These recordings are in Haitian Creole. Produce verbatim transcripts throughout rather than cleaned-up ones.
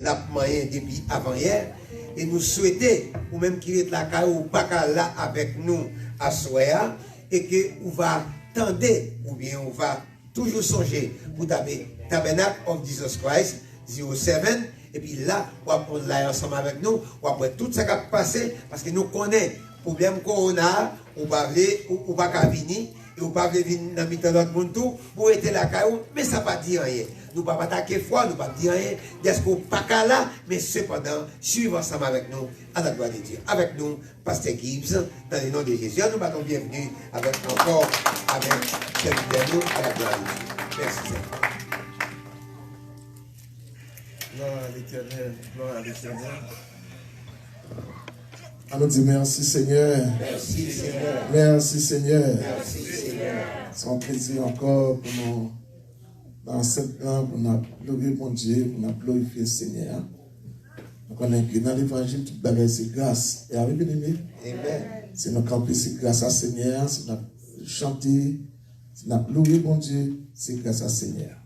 L ap manyen depi avanyè, e nou swete ou menm ki ret lakay ou, ou pa ka la avèk nou aswè a, e ke ou va tande oubyen ou va toujou sonje pou tape Tabernacle of Jesus Christ zero seven, epi la, w ap online ansanm avèk nou, w ap wè tout sa k ap pase, paske nou konnen pwoblèm kowona a, ou pa vle, ou, ou pa ka vini, e ou pa vle vin nan mitan lòt moun tou, pou w rete lakay ou, men sa pa di anyen. Nou p ap atake fwa, nou p ap di anyen, dèske ou pa ka la, men sepandan, swiv ansanm avèk nou, à la gloire de Dieu. Avèk nou, Pastè Gibbs, dans le nom de Jésus, nou bat yon byenvni avèk ankò, avèk sèvitè nou, à la gloire de Dieu. Mèsi, Senyè. Glwa a Letènèl, glwa a Letènèl. An nou di, mèsi, Senyè. Mèsi, Senyè. Mèsi, Senyè. Mèsi, Senyè. Se yon plezi ankò pou nou nan sant lan, pou n ap love Bondye, pou n ap glorifye Senyè a. Nou konnen ke nan levanjil, tout bagay se gras. E a wi, byeneme? Amen. Si nou kanpe, se gras a Senyè a. Si n ap chante, si n ap love Bondye, se gras a Senyè a.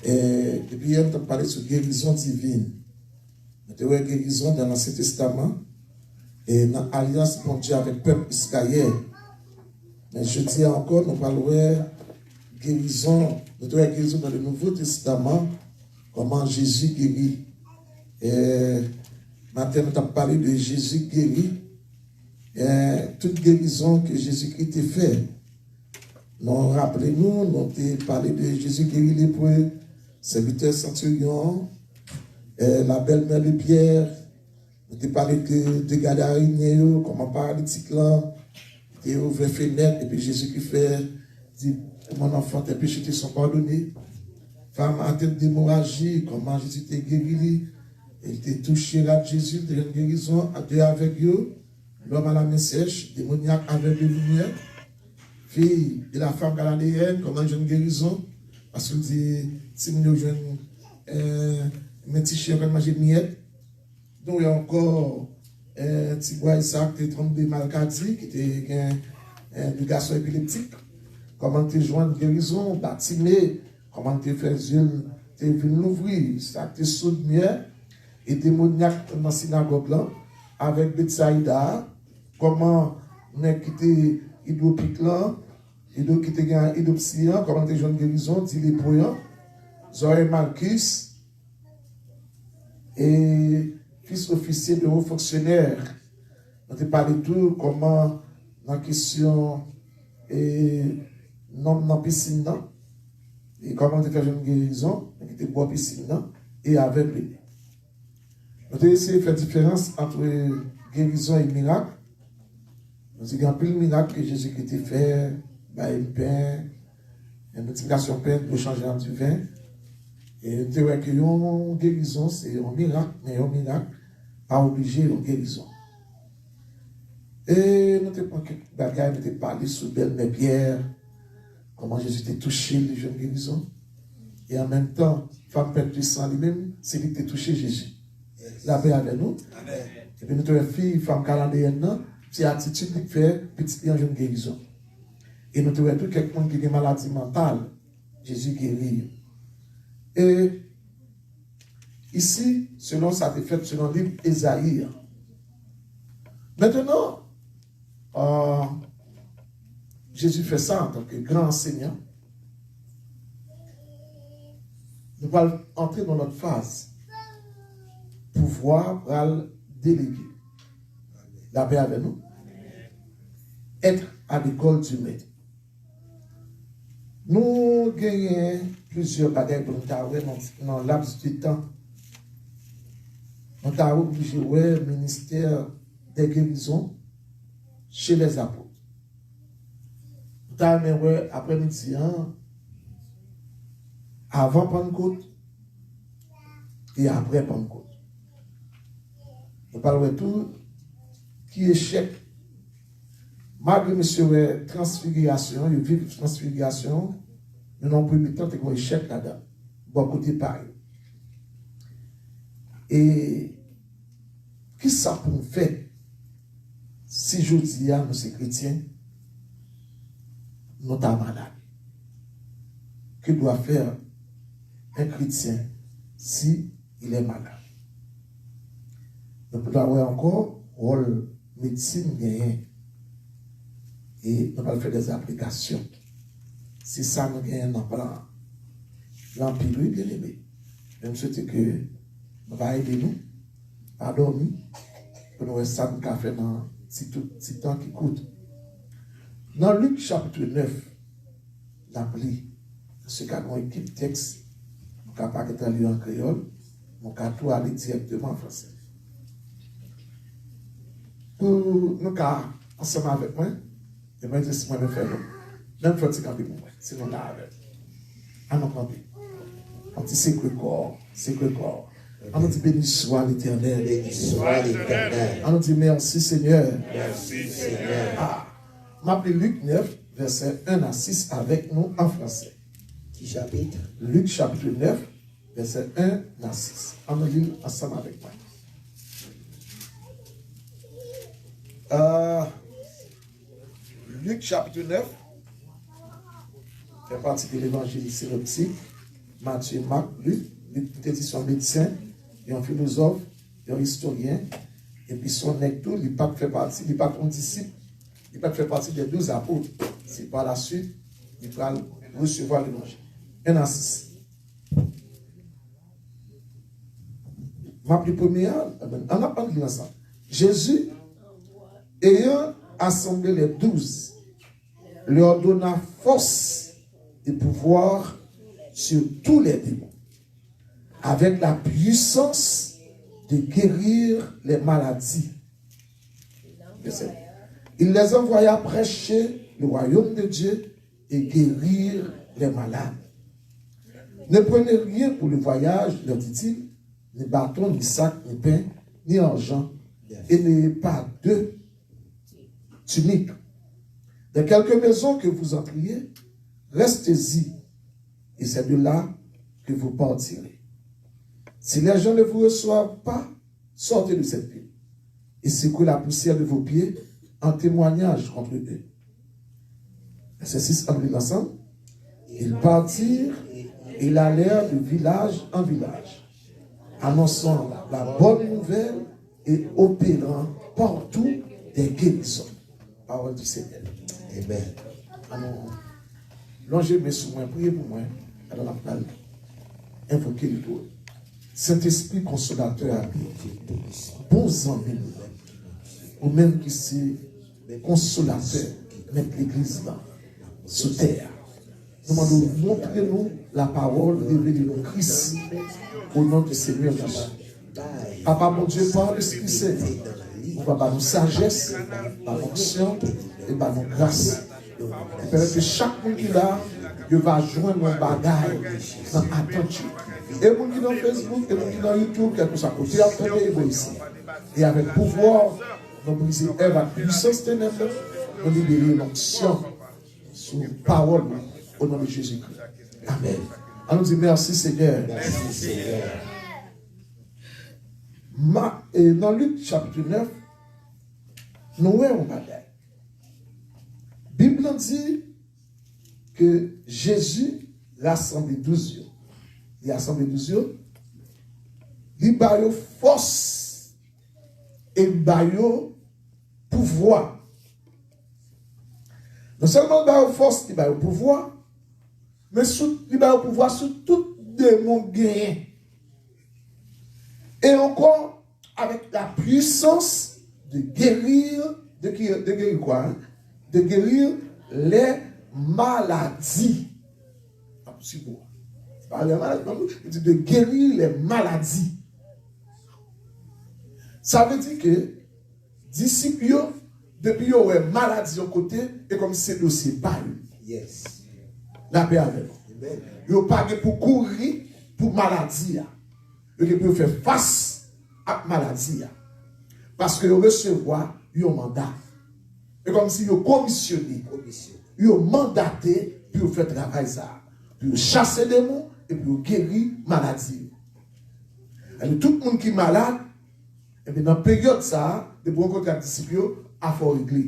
E depi yè, nou t ap pale sou gerizon divin. Nou te wè gerizon nan Ansyen Testaman e nan alyans Bondye avèk pèp Izrayèl. Men jodi a ankò, nou pral wè gerizon, nou te wè gerizon nan le Nouvo Testaman, kòman Jezi geri. E maten, nou t ap pale de Jezi geri. E tout gerizon ke Jezikri te fè, nou raple nou, nou te pale de Jezi geri lepre, sèvitè santiryon an, e la bèlmè de Pyè, nou te pale de, de Gadarenyen yo, kòman paralitik lan te ouvè fenèt, epi Jezi ki fè, di, pour mon enfant, tes péchés te sont pardonnés. Fanm atteinte d'hémorragie, kòman Jezi te geri li, e li te touche rad Jezi, li te jwenn gerizon, a de avèg yo, l'homme à la main sèche, demonyak, aveugle de lumière, fille de la femme cananéenne, kòman l jwenn gerizon, paske l di, timoun yo jwenn, eh, men ti chen yo konn manje miyèt. Nou wè ankò, eh, ti bway sa k te twonbe malkadi, ki te gen, eh, de gason epileptik, kòman l te jwenn gerizon, Batime, kòman l te fè zye l te vin louvri, sa k te soud myè, e demonyak nan sinagòg lan, avèg Betsayida a, kòman nèg ki te idwopik lan, idwo-, ki te gen idwopsi an, kòman l te jwenn gerizon, di lepre an, zòrèy Malkis, e fis ofisye de wo fonksyonè. Nou te pale tou kòman nan kesyon, e, nonm nan pisin nan, e kòman l te fè jwenn gerizon, nèg ki te bò pisin nan, e avèg li. Nou te eseye fè diferans ant gerizon e mirak. Nou di gen anpil mirak ke Jezikri te fè, bay pen, yon miltiplikasyon pen, dlo chanje an diven. E nou te wè ke yon gerizon se yon mirak, men yon mirak pa oblije yon gerizon. E nou te pran kèk bagay, nou te pale sou bèlmè Pyè, kòman Jezi te touche l, li jwenn gerizon. E an menm tan, fanm pèt de san li menm, se li ki te touche Jezi. Lapè avè nou. Amen. Epi nou te wè fi, fanm kananeyèn nan, se atitid li fè pitit li an jwenn gerizon. E nou te wè tou kèk moun ki gen maladi mantal, Jezi geri yo. E isi, selon sa te fèt selon liv Ezayi an. Mentenan, ah, Jezi fè sa antanke gran ansenyan. Nou pral antre nan lòt faz. Pouvwa pral delege. Lapè avè nou. Être à l'école du Maître. Nou genyen plizyè bagay pou nou ta wè nan, nan laps de tan. Nou ta oblije wè ministè de gerizon chez les apôtres. Nou ta renmen wè aprèmidi an, avan Pannkot e aprè Pannkot. Nou pral wè tou ki echèk, malgre mesye wè transfigirasyon, yo viv transfigirasyon, men nan premye tan te gen echèk ladan, bò kote pa yo. E kisa pou nou fè si jodi a nou se kretyen, nou ta malad? Que doit faire un chrétien si il est malade? Nou pral wè ankò wòl medsin genyen. E nou pral fè dèz aplikasyon. Se sa nou genyen nan plan an. L anpil, wi, byeneme. Men m swete ke nou va ede nou, pa dòmi, pou nou wè sa nou ka fè nan ti, tout ti tan ki kout. Nan Lik chapit nèf, n ap li. Nan se ka, nou ekip tèks, nou ka pa gentan li an kreyòl, nou ka tou ale dirèkteman an fransè. Pou nou ka ansanm avèk mwen, e mwen di si mwen menm fè nou. Menm fè ti kanpe pou mwen, si nou la avè m. Ann nou kanpe. Yon ti sekwe kò, sekwe kò. Ann nou di, Béni soit l'Éternel. Béni soit l'Éternel. Ann nou di, Merci Seigneur. Merci Seigneur. Ah, m ap li Lik nèf, vèsè en a sis avèk nou an fransè. Ki chapit? Lik chapit nèf, vèsè en a sis. Ann nou li l ansanm avèk mwen. Euh, Lik chapit nèf fè pati de levanjil sinoptik. Matye, Mak, Lik. Lik, nou te di, se yon medsen, yon filozòf, yon istoryen, epi se yon nèg tou, li pa t fè pati, li pa t yon disip, li pa t fè pati de douz apot. Se pa la swit, li pral resevwa levanjil. En a sis. M ap li premye a, ann ap, ann li ansanm. Jésus, ayant assemblé les douze, leur donna force et pouvoir sur tous les démons, avec la puissance de guérir les maladies. Verset. Il les envoya prêcher le royaume de Dieu et guérir les malades. Ne prenez rien pour le voyage, leur dit-il, ni bâton, ni sac, ni pain, ni argent, et n'ayez pas de tunique. Dans quelque maison que vous entriez, restez-y, et c'est de là que vous partirez. Si les gens ne vous reçoivent pas, sortez de cette ville et secouez la poussière de vos pieds en témoignage contre eux. Verset six, ann li l ansanm. Ils partirent et ils allèrent de village en village, annonçant la bonne nouvelle et opérant partout des guérisons. Parole du Seigneur. Amen. Ann nou lonje men sou mwen, priye pou mwen, pandan n ap pral envoke li pou ou. Sentespri konsolatè a, bon zanmi nou, ou menm ki se konsolatè mèt legliz la sou tè a. Nou mande w montre nou lapawòl, revele nou Kris, o non de Senyè Jezi. Papa Bondye, pa Lespri Sen, ou va ba nou sajès, ba nou onksyon, e ba nou gras. E pèmèt ke chak moun ki la, yo va jwenn yon bagay nan atant yo. E moun ki nan Facebook, e moun ki nan YouTube, kèlkeswa kote y ap tande, e bò isi. E avèk pouvwa, nou brize èv ak pwisans tenèb, nou libere onksyon sou pawòl ou, o non de Jezikri. Amèn. Ann nou di, Mèsi, Senyè. Mèsi, Senyè. Ma, e, nan Lik chapit nèf, nou wè yon bagay. Bib lan di ke Jezi rasanble douz yo. Li rasanble douz yo. Li ba yo fòs e li ba yo pouvwa. Non sèlman li ba yo fòs, li ba yo pouvwa, men sou, li ba yo pouvwa sou tout demon genyen. E ankò, avec la puissance de guérir, de, qui- de guérir quoi, hein? De guérir les maladies. Ah, c'est beau. Pas les maladies, non, il dit de guérir les maladies. Sa vle di ke disip yo, depi yo wè maladi yon kote, e kòmsi se dosye pa yo. Yes. Lapè avè nou. Amen. Yo pa gen pou kouri pou maladi a. Yo gen pou yo fè fas ak maladi a. Paske yo resevwa yon manda. E kòmsi yo komisyone. Komisyon. Yo mandate pou yo fè travay sa a. Pou yo chase demon e pou yo geri maladi yo. Alò, tout moun ki malad, ebyen, nan peryòd sa a, depi w rankontre ak disip yo, afè w regle.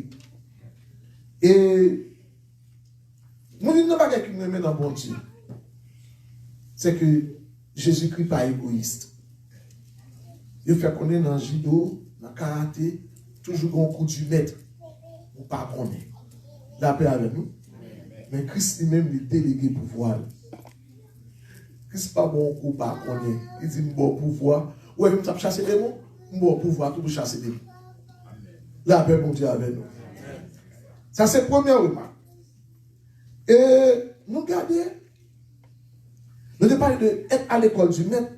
E moun, youn nan bagay ki m renmen nan Bondye, se ke Jezikri pa egoyis. Yo fè konnen nan jido, nan karate, toujou gen yon kou di mèt. Ou pa konnen. Lapè avè nou. Men Kris li menm, li delege pouvwa l. Kris pa ba w yon kou pa konnen. Li di, "M ba w pouvwa." Ou wè, menm sa ap chase demon, "M ba w pouvwa tou pou chase demon." Lapè Bondye avè nou. Sa se premye remak. E nou gade, nou te pale de être à l'école du Maître.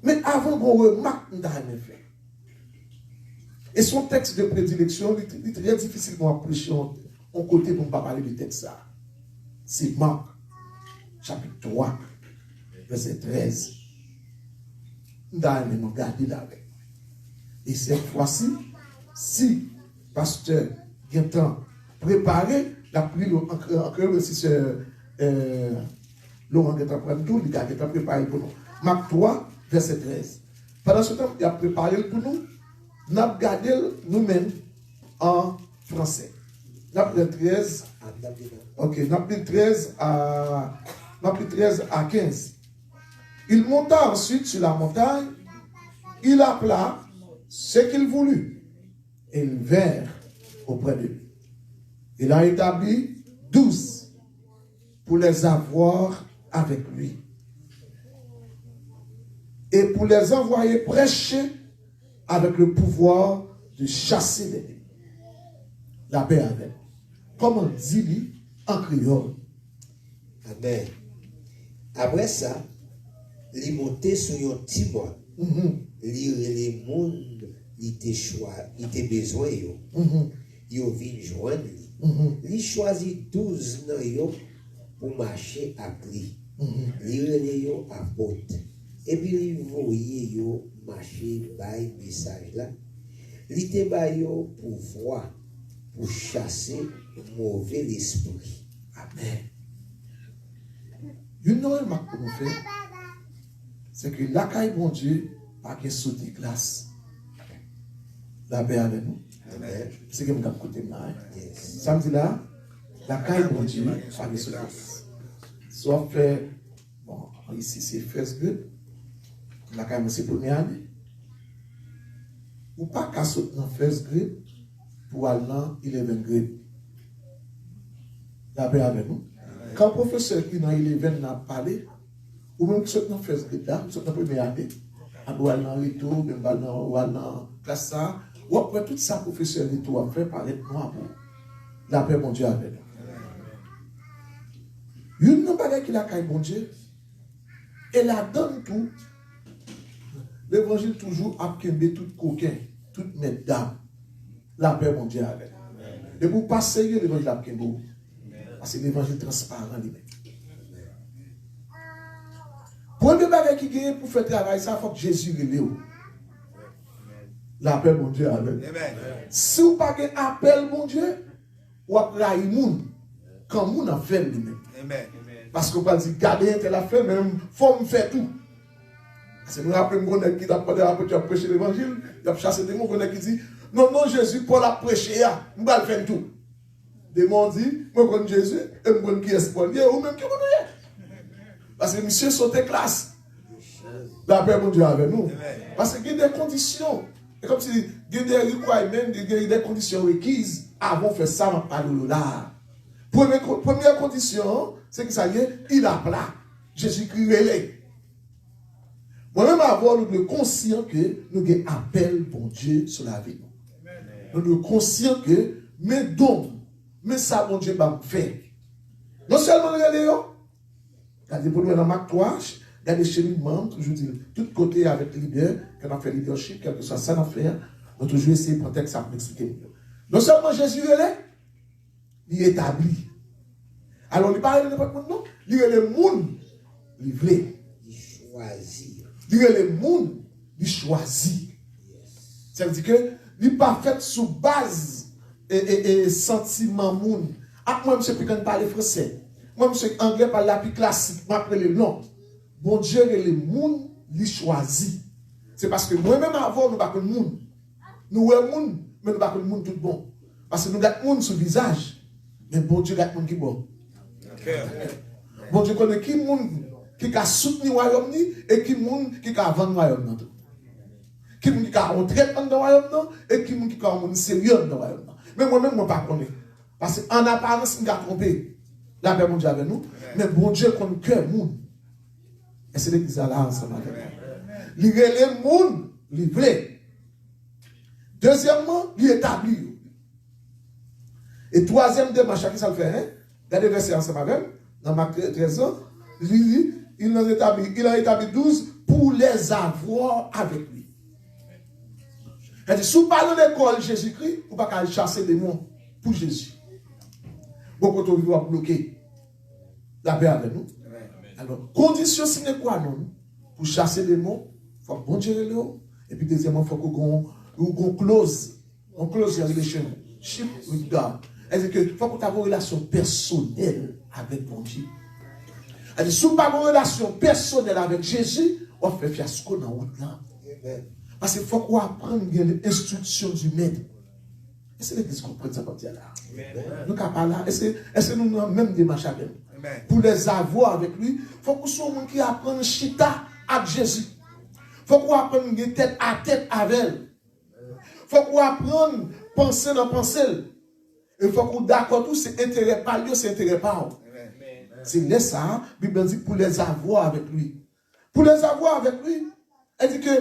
Men avan, gon remak m ta renmen fè. E se yon tèks de predileksyon, li, li trè difisil pou m ap preche yon, yon kote pou m pa pale de tèks sa. Se Mak, chapit twa, vèsè trèz. M ta renmen nou gade l avè m. E sèt fwa si, si pastè gentan prepare, l ap li l an kre-, an kreyòl, si sè, eh, Laurent gentan pran tou, li ka gentan prepare pou nou. Mak twa, vèsè trèz. Pandan se tan, y ap prepare l pou nou, n ap gade l nou menm an fransè. N ap li trèz. Ok, n ap li trèz a, n ap li trèz a kenz. Il monta ensuite sur la montagne, il appela ce qu'il voulut, et ils vinrent auprès de lui. Il a établi douze pour les avoir avec lui et pour les envoyer prêcher avec le pouvoir de chasser les démons. Lapè avè l. Kòman di li an kreyòl? Amèn. Apre sa, li monte sou yon ti mòn. Mhm. Li rele moun li te chwa-, li te bezwen yo. Mhm. Yo vin jwenn li. Mhm. Li chwazi douz nan yo pou mache ak li. Mhm. Li rele yo apot. Epi li voye yo mache bay mesaj la. Li te ba yo pouvwa pou chase move lespri. Amèn. Youn nan remak pou nou fè, se ke lakay Bondye pa gen sote glas. Lapè avè nou. Amèn. Se ke m k ap koute m la, wi. Yes. Sa m di la, lakay Bondye pa gen sote glas. Si w ap fè, bon, isi se first grade, lakay mwen se premye ane. Ou pa ka sot nan first grade pou al nan eleven grade. Lapè avè nou. Kan pwofesè ki nan eleven nan ap pale, ou menm ki sot nan first grade la, ou sot nan premye ane, apre w al nan reto, oubyen w al nan, w al nan klas sa, w ap wè tout sa pwofesè reto ap fè parèt nwa pou ou. Lapè Bondye avè nou. Youn nan bagay ki lakay Bondye, e ladan l tou, levanjil toujou ap kenbe tout koken, tout mèt dam. Lapè Bondye avè l. Depi w pa serye, levanjil ap kenbe w. Paske levanjil transparan li menm. Premye bagay ki genyen pou fè travay sa, fòk Jezi rele w. Lapè Bondye avè l. Si w pa gen apèl Bondye, w ap rayi moun. Kan moun ap fè l li menm. Paske w pral di, "Gade entèl ap fè l, men fò m fè tou." Paske nou raple m gon nèg ki t ap pandan apot yo ap preche levanjil, y ap chase demon, gon nèg ki di, "Non, non, Jezi Pòl ap preche a, m pral fè l tou." Demon an di, "Mwen konn Jezi, e m konn kiyès Pòl ye, ou menm ki moun ou ye?" Paske misye sote klas. Lapè Bondye avè nou. Paske gen de kondisyon. E kòmsi gen de requirement, gen de kondisyon rekiz avan w fè sa m ap pale w yo la a. Premye ko-, premye kondisyon an, se ki sa l ye? Il appela. Jezikri rele. Mwen menm avè w, nou dwe konsyan ke nou gen apèl Bondye sou lavi nou. Nou dwe konsyan ke men don m, men sa Bondye ban m fè. Non sèlman l rele yo, gade pou nou wè nan Mak twa, gade cheminman, m toujou di l, tout kote avèk lidè, kan n ap fè lidèchip, kèlkeswa sa n ap fè a, nou toujou eseye pran tèks sa pou n eksplike moun yo. Non sèlman Jezi rele, li etabli. Alò, li pa rele nenpòt moun, non. Li rele moun li vle. Li chwazi. Li rele moun li chwazi. Sa vle di ke li pa fèt sou baz e, e, e, santiman moun. Ak mwen, misye pi konn pale fransè. Mwen, misye anglè pa l la pi klasik, m ap rele l, non. Bondye rele moun li chwazi. Se paske mwen menm avè w, nou pa konn moun. Nou wè moun, men nou pa konn moun tout bon. Paske nou gad moun sou vizaj, men Bondye gad moun ki bò. Bondye konnen ki moun ki ka soutni wayòm li e ki moun ki ka vann wayòm nan tou. Ki moun ki ka yon trèt anndan wayòm nan, e ki moun ki ka yon moun serye anndan wayòm nan. Men mwen menm, mwen pa konnen. Paske an aparans, m ka twonpe. Lapè Bondye avè nou. Men Bondye konn kè moun. Èske legliz la la ansanm avè mwen? Li rele moun li vle. Dezyèmman, li etabli yo. E twazyèm demach la, ki sa l fè, en? Gade vèsè ansanm avè m, nan Mak trèz lan, li di, il en établit, il en établit douze pour les avoir avec lui. Sa di, si w pa nan lekòl Jezikri, ou pa ka al chase demon pou Jezi. Bon, kote w rive, w ap bloke. Lapè avè nou. Alò, kondisyon sine qua non pou chase demon, fòk Bondye rele w. Epi dezyèmman, fòk ou gon, ou gon close, yon close relationship with God. Sètadi ke fòk ou ta gon relasyon pèsonèl avèk Bondye. Sètadi, si w pa gon relasyon pèsonèl avèk Jezi, w ap fè fyasko nan wout lan. Paske fòk ou aprann gen enstriksyon di mèt. Èske legliz konprann sa m ap di a la? Nou ka pa la? Èske, èske nou nan menm demach avè m? Pour les avoir avec lui, fòk ou se yon moun ki aprann chita ak Jezi. Fòk ou aprann gen tèt a tèt avè l. Fòk ou aprann panse nan panse l. E fòk ou dakò tou, se enterè pa l yo, se enterè pa w. Se lè sa a, Bib la di, pour les avoir avec lui. Pour les avoir avec lui, sa di ke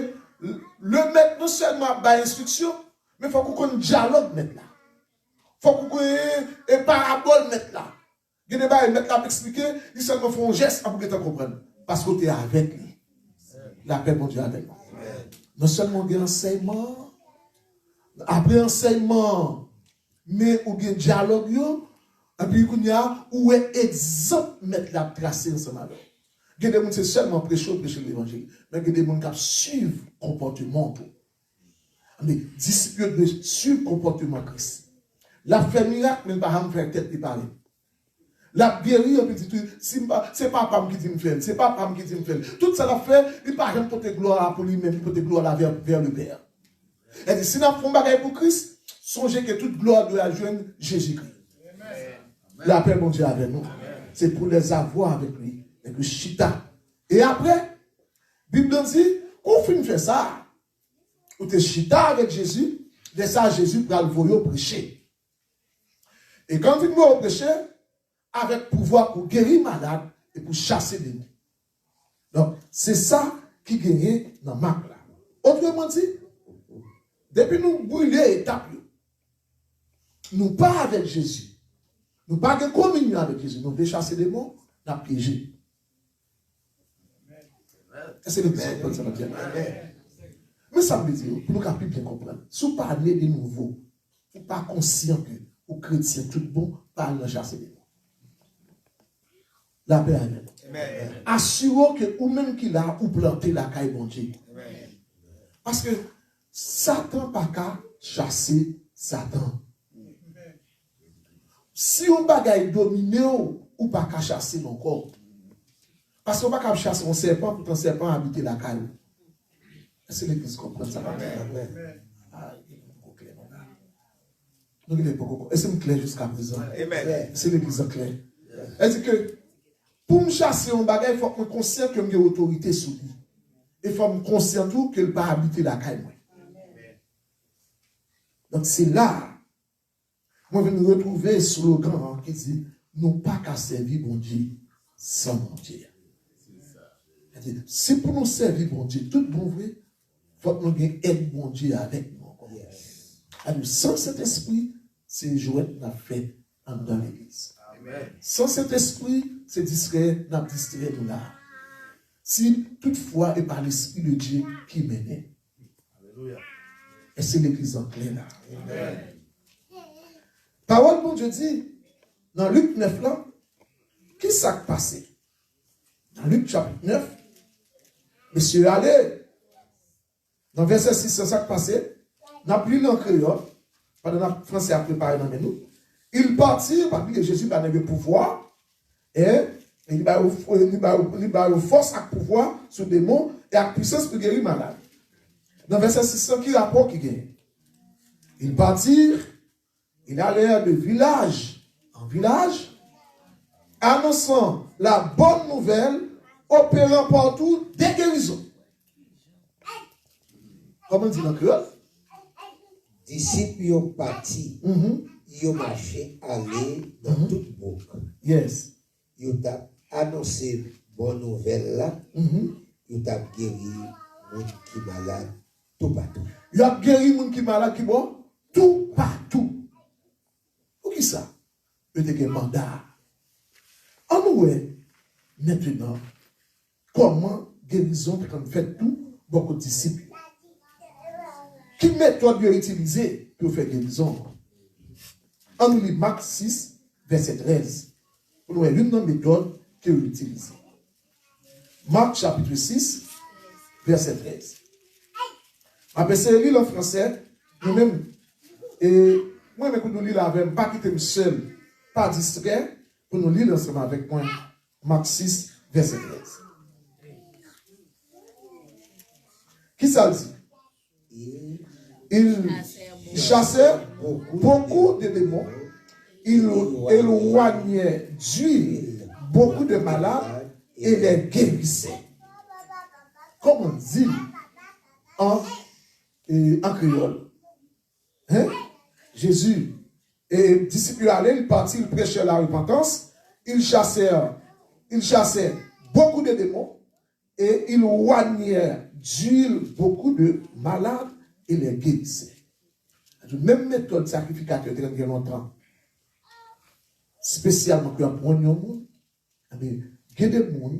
le mèt non sèlman ap bay enstriksyon, men fòk ou konn dyalòg mèt la. Fòk ou konn e parabòl mèt la. Gen de bagay mèt la ap eksplike, li sèlman fè yon jès, ap ou gentan konprann. Paske w te avèk li. Lapè Bondye avèk nou. Non sèlman w gen ansèyman an, apre ansèyman an, men ou gen dyalòg yo, epi kounye a, ou wè egzanp mèt la ap trase ansanm avè w. Gen de moun se sèlman preche w preche levanjil, men gen de moun k ap swiv konpòteman w tou. Men disip yo dwe swiv konpòteman Kris. L ap fè mirak, men l pa janm fè tèt li pale. L ap geri, epi di tou, si m pa, se papa m ki di m fè l, se papa m ki di m fè l. Tout sa l ap fè, li pa janm pote glwa a pou li menm, li pote glwa la vè, vè le Pè. Sètadi, si n ap fè yon bagay pou Kris, sonje ke tout glwa dwe al jwenn Jezikri. Lapè Bondye avè nou. Se pour les avoir avec lui. Nèg yo chita. E apre, Bib la di, kou w fin fè sa, ou te chita avèk Jezi, lè sa a Jezi pral voye w preche. E kan l vin voye w preche, avèk pouvwa pou geri malad e pou chase demon. Donk, se sa ki genyen nan Mak la. Otreman di, depi nou brile etap yo, nou pa avèk Jezi, nou pa gen kominyon avèk Jezi, nou vle chase demon, n ap pyeje. Èske legliz konprann sa m ap di a? Men sa m vle di yo, pou nou ka pi byen konprann. Si w pa ne de nouvo, ou pa konsyan ke ou kretyen tout bon, pa al nan chase demon. Lapè avè nou. Asire w ke ou menm ki la, ou plante lakay Bondye. Paske Satan pa ka chase Satan. Si yon bagay domine w, ou pa ka chase l ankò. Paske w pa ka ap chase yon sèpan, poutan sèpan abite lakay ou. Èske legliz konprann sa m ap di? Ah, nou poko klè non la. Nou genlè poko. Èske m klè jiska prezan? Èske legliz la klè? Sètadi ke pou m chase yon bagay, fòk mwen konsyan ke m gen otorite sou li. E fòk m konsyan tou ke l pa abite lakay mwen. Donk, se la a, mwen vin retwouve slogan an ki di, nou pa ka sèvi Bondye san Bondye. Sètadi, si pou nou sèvi Bondye tout bon vre, fòk nou gen èd Bondye avèk nou ankò. Sètadi, san Sentespri, se jwèt n ap fè anndan legliz. San Sentespri, se distrè n ap distrè nou la. Si toutfwa e pa Lespri de Dye ki mennen. Èske legliz an klè la? Pawòl Bondye di nan Lik nèf lan, ki sa k pase? Nan Lik chapit nèf, mesye ale. Nan vèsè sis lan, sa k pase? N ap li l an kreyòl, pandan n ap, franse ap prepare nan men nou. Il partit, pa bliye, Jezi ba nèg yo pouvwa, e li ba yo, li ba yo, li ba yo fòs ak pouvwa sou demon e ak pwisans pou geri malad. Nan vèsè sis lan, ki rapò ki genyen? Ils partirent, ils allèrent de village en village, annonçant la bonne nouvelle, opérant partout des guérisons. Kòman di nan kreyòl? Disip yo pati, Mhm. yo mache ale nan Mhm. tout bouk. Yes. Yo t ap anonse bon nouvèl la, Mhm. yo t ap geri moun ki malad toupatou. Yo ap geri moun ki malad ki bò toupatou. Poukisa? Yo te gen manda. Ann nou wè mentenan kòman gerizon te konn fèt tou bò kot disip yo. Ki metòd yo itilize pou yo fè gerizon an? Ann nou li Mak sis, vèsè trèz, pou nou wè youn nan metòd ke yo itilize. Mak chapit sis, vèsè trèz. M ap eseye li l an fransè, nou menm. E mwen menm pou nou li l avè m, pa kite m sèl, pa distrè, pou nou li l ansanm avèk mwen. Mak sis, vèsè trèz. Kisa l di? Ils chassèrent beaucoup de démons, ils éloignèrent d'eux beaucoup de malades et les guérissaient. Kòman di l an, e, an kreyòl? Hein? Jésus, et disciples yo ale, ils partirent, ils prêchèrent la repentance, ils chassèrent, ils chassaient beaucoup de démons, et ils éloignèrent d'eux beaucoup de malades et les guérissaient. Menm metòd sakrifikatè yo te konn gen lontan, espesyalman pou y ap wonn yon moun, ebyen, gen de moun,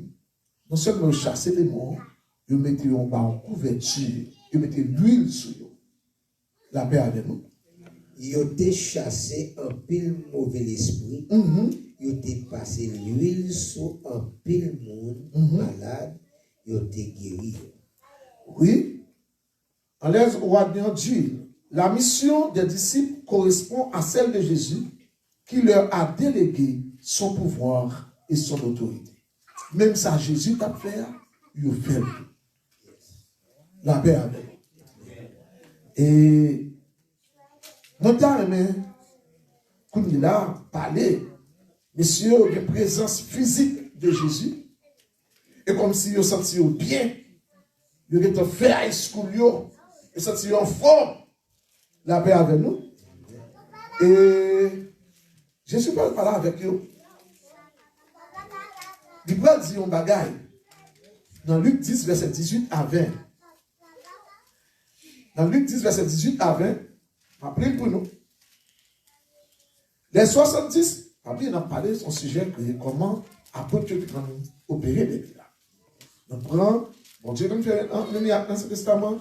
non sèlman yo chase demon an, yo mete yo anba yon kouvèti, yo mete lwil sou yo. Lapè avè nou. Yo te chase anpil move lespri, Mhm. Yo te pase lwil sou anpil moun Mhm. malad, yo te geri yo. Oui. En les éloignant d'eux, la mission des disciples correspond à celle de Jésus qui leur a délégué son pouvoir et son autorité. Menm sa Jezi t ap fè a, yo fè l tou. Lapè avè nou. E mwen ta renmen kounye la pale, mesye yo gen prezans fizik de Jezi, e kòmsi yo santi yo byen, yo gentan fè high school yo, yo santi yo anfòm. Lapè avè nou. E Jezi pral pale avèk yo. Li pral di yon bagay nan Lik dis, vèsè dizuit a ven. Nan Lik dis, vèsè dizuit a ven, m ap li l pou nou. Lè swasanndis, pa bliye n ap pale sou yon sijè ki kòman apot yo te konn opere depi la. Nou pran, Bondye konn fè nan, nan mirak nan Ansyen Testaman,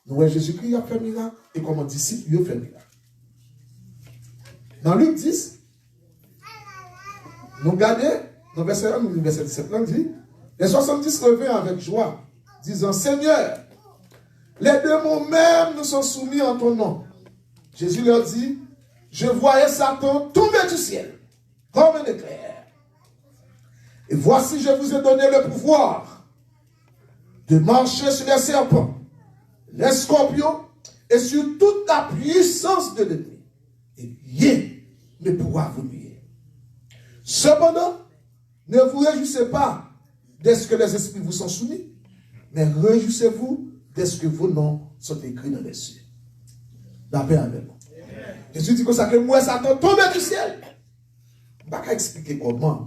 nou wè Jezikri ap fè mirak, e kòman disip yo fè mirak. Nan Lik dis, nou gade, nan vèsè yonn, nou li vèsè disèt lan, di, Les soixante-dix revinrent avec joie, disant, Seigneur, les démons même nous sont soumis en ton nom. Jésus leur dit, Je voyais Satan tomber du ciel comme un éclair. Et voici, je vous ai donné le pouvoir de marcher sur les serpents, les scorpions et sur toute la puissance de l'ennemi. Et rien ne pourra vous nuire. Cependant, ne vous réjouissez pas dès que les esprits vous sont soumis, mais réjouissez-vous dès que vos noms sont écrits dans les cieux. Lapè avè nou. Jezi di konsa ke m wè Satan tonbe du syèl. M pa ka eksplike kòman.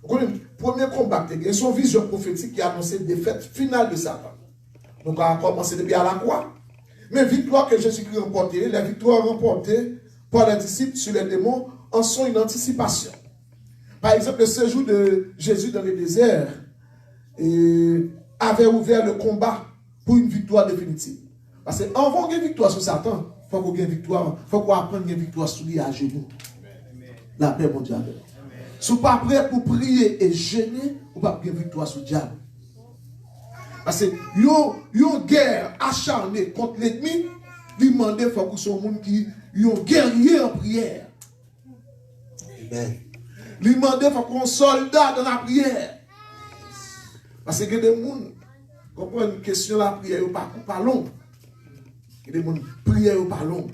Ou konnen, premye konba ki te gen, se yon vizyon pwofetik ki anonse defèt final de Satan. Nou ka kòmanse depi a lakwa. Men viktwa ke Jezikri ranpòte, les victoires remportées par les disciples sur les démons en sont une anticipation. Par exemple, le séjour de Jésus dans le désert, eh, avait ouvert le combat pour une victoire définitive. Paske anvan w gen viktwa sou Satan, fòk ou gen viktwa, fòk ou aprann gen viktwa sou li ajenou. Lapè Bondye avè w. Si w pa prè pou priye e jene, ou p ap gen viktwa sou dyab. Paske yon, yon gè acharne kont lènmi, li mande fòk ou se yon moun ki yon gèrye an priyè. Amen. Li mande fòk ou yon sòlda nan lapriyè. Paske gen de moun, konprann, kesyon lapriyè yo pa, pa long. Gen de moun, priyè yo pa long.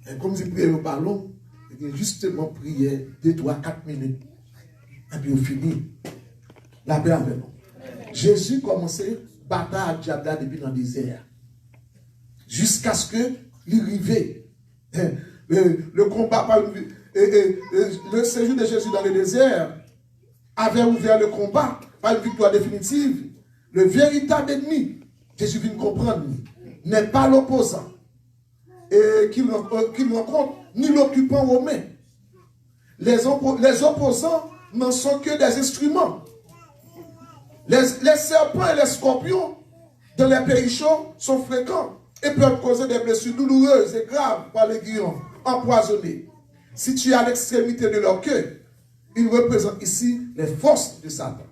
E kòm di priyè yo pa long, e gen jisteman priyè de, twa, kat minit. Epi yo fini. Lapè avè nou. Jezi kòmanse batay ak dyab la depi nan dezè a. Jiskaske li rive. Le, le combat pa vin, e, e, e, le séjour de Jésus dans le désert avait ouvert le combat par une victoire définitive. Le véritable ennemi, Jésus vin konprann li, n'est pas l'opposant et qu'il ren- euh, qu'il rencontre, ni l'occupant romain. Les, oppo- les opposants n'en sont que des instruments. Les, les serpents et les scorpions dans les pays chauds sont fréquents et peuvent causer des blessures douloureuses et graves par l'aiguillon empoisonné situé à l'extrémité de leur queue. Il représente ici les forces de Satan.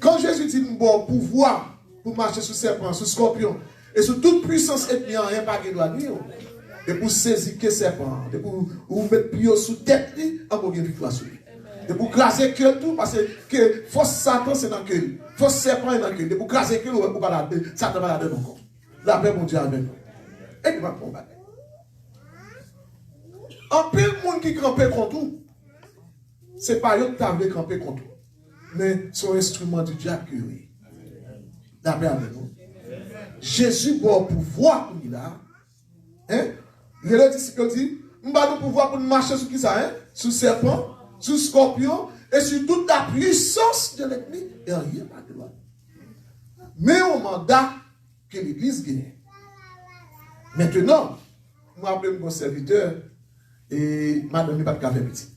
Kan Jezi di, "M ba w pouvwa pou mache sou sèpan, sou skòpyon, e sou tout pwisans ènmi an, anyen pa gen dwa nwi w." Depi w sezi ke sèpan an, depi w, ou met pye w sou tèt li, anben w gen viktwa sou li. Depi w kraze ke l tou, paske ke fòs Satan se nan ke l. Fòs sèpan e nan ke l. Depi w kraze ke l, ou, ou pa la, Satan pa ladan l ankò. Lapè Bondye avèk nou. E ki pa bon bagay. Anpil moun ki kanpe kont ou, se pa yo ki ta vle kanpe kont ou. Men se yon enstriman di dyab ke yo ye. Lapè avèk nou. Jezi ba w pouvwa kounye la. Hein? Li rele disip yo, di, "M ba nou pouvwa pou n mache sou kisa, hein? Sou sèpan, sou skòpyon, e sou tout la pwisans de lènmi, e anyen pa dwa." Men yon manda ke legliz genyen. Mentenan, mwen raple m gon sèvitè, e madanm li pa t ka fè pitit.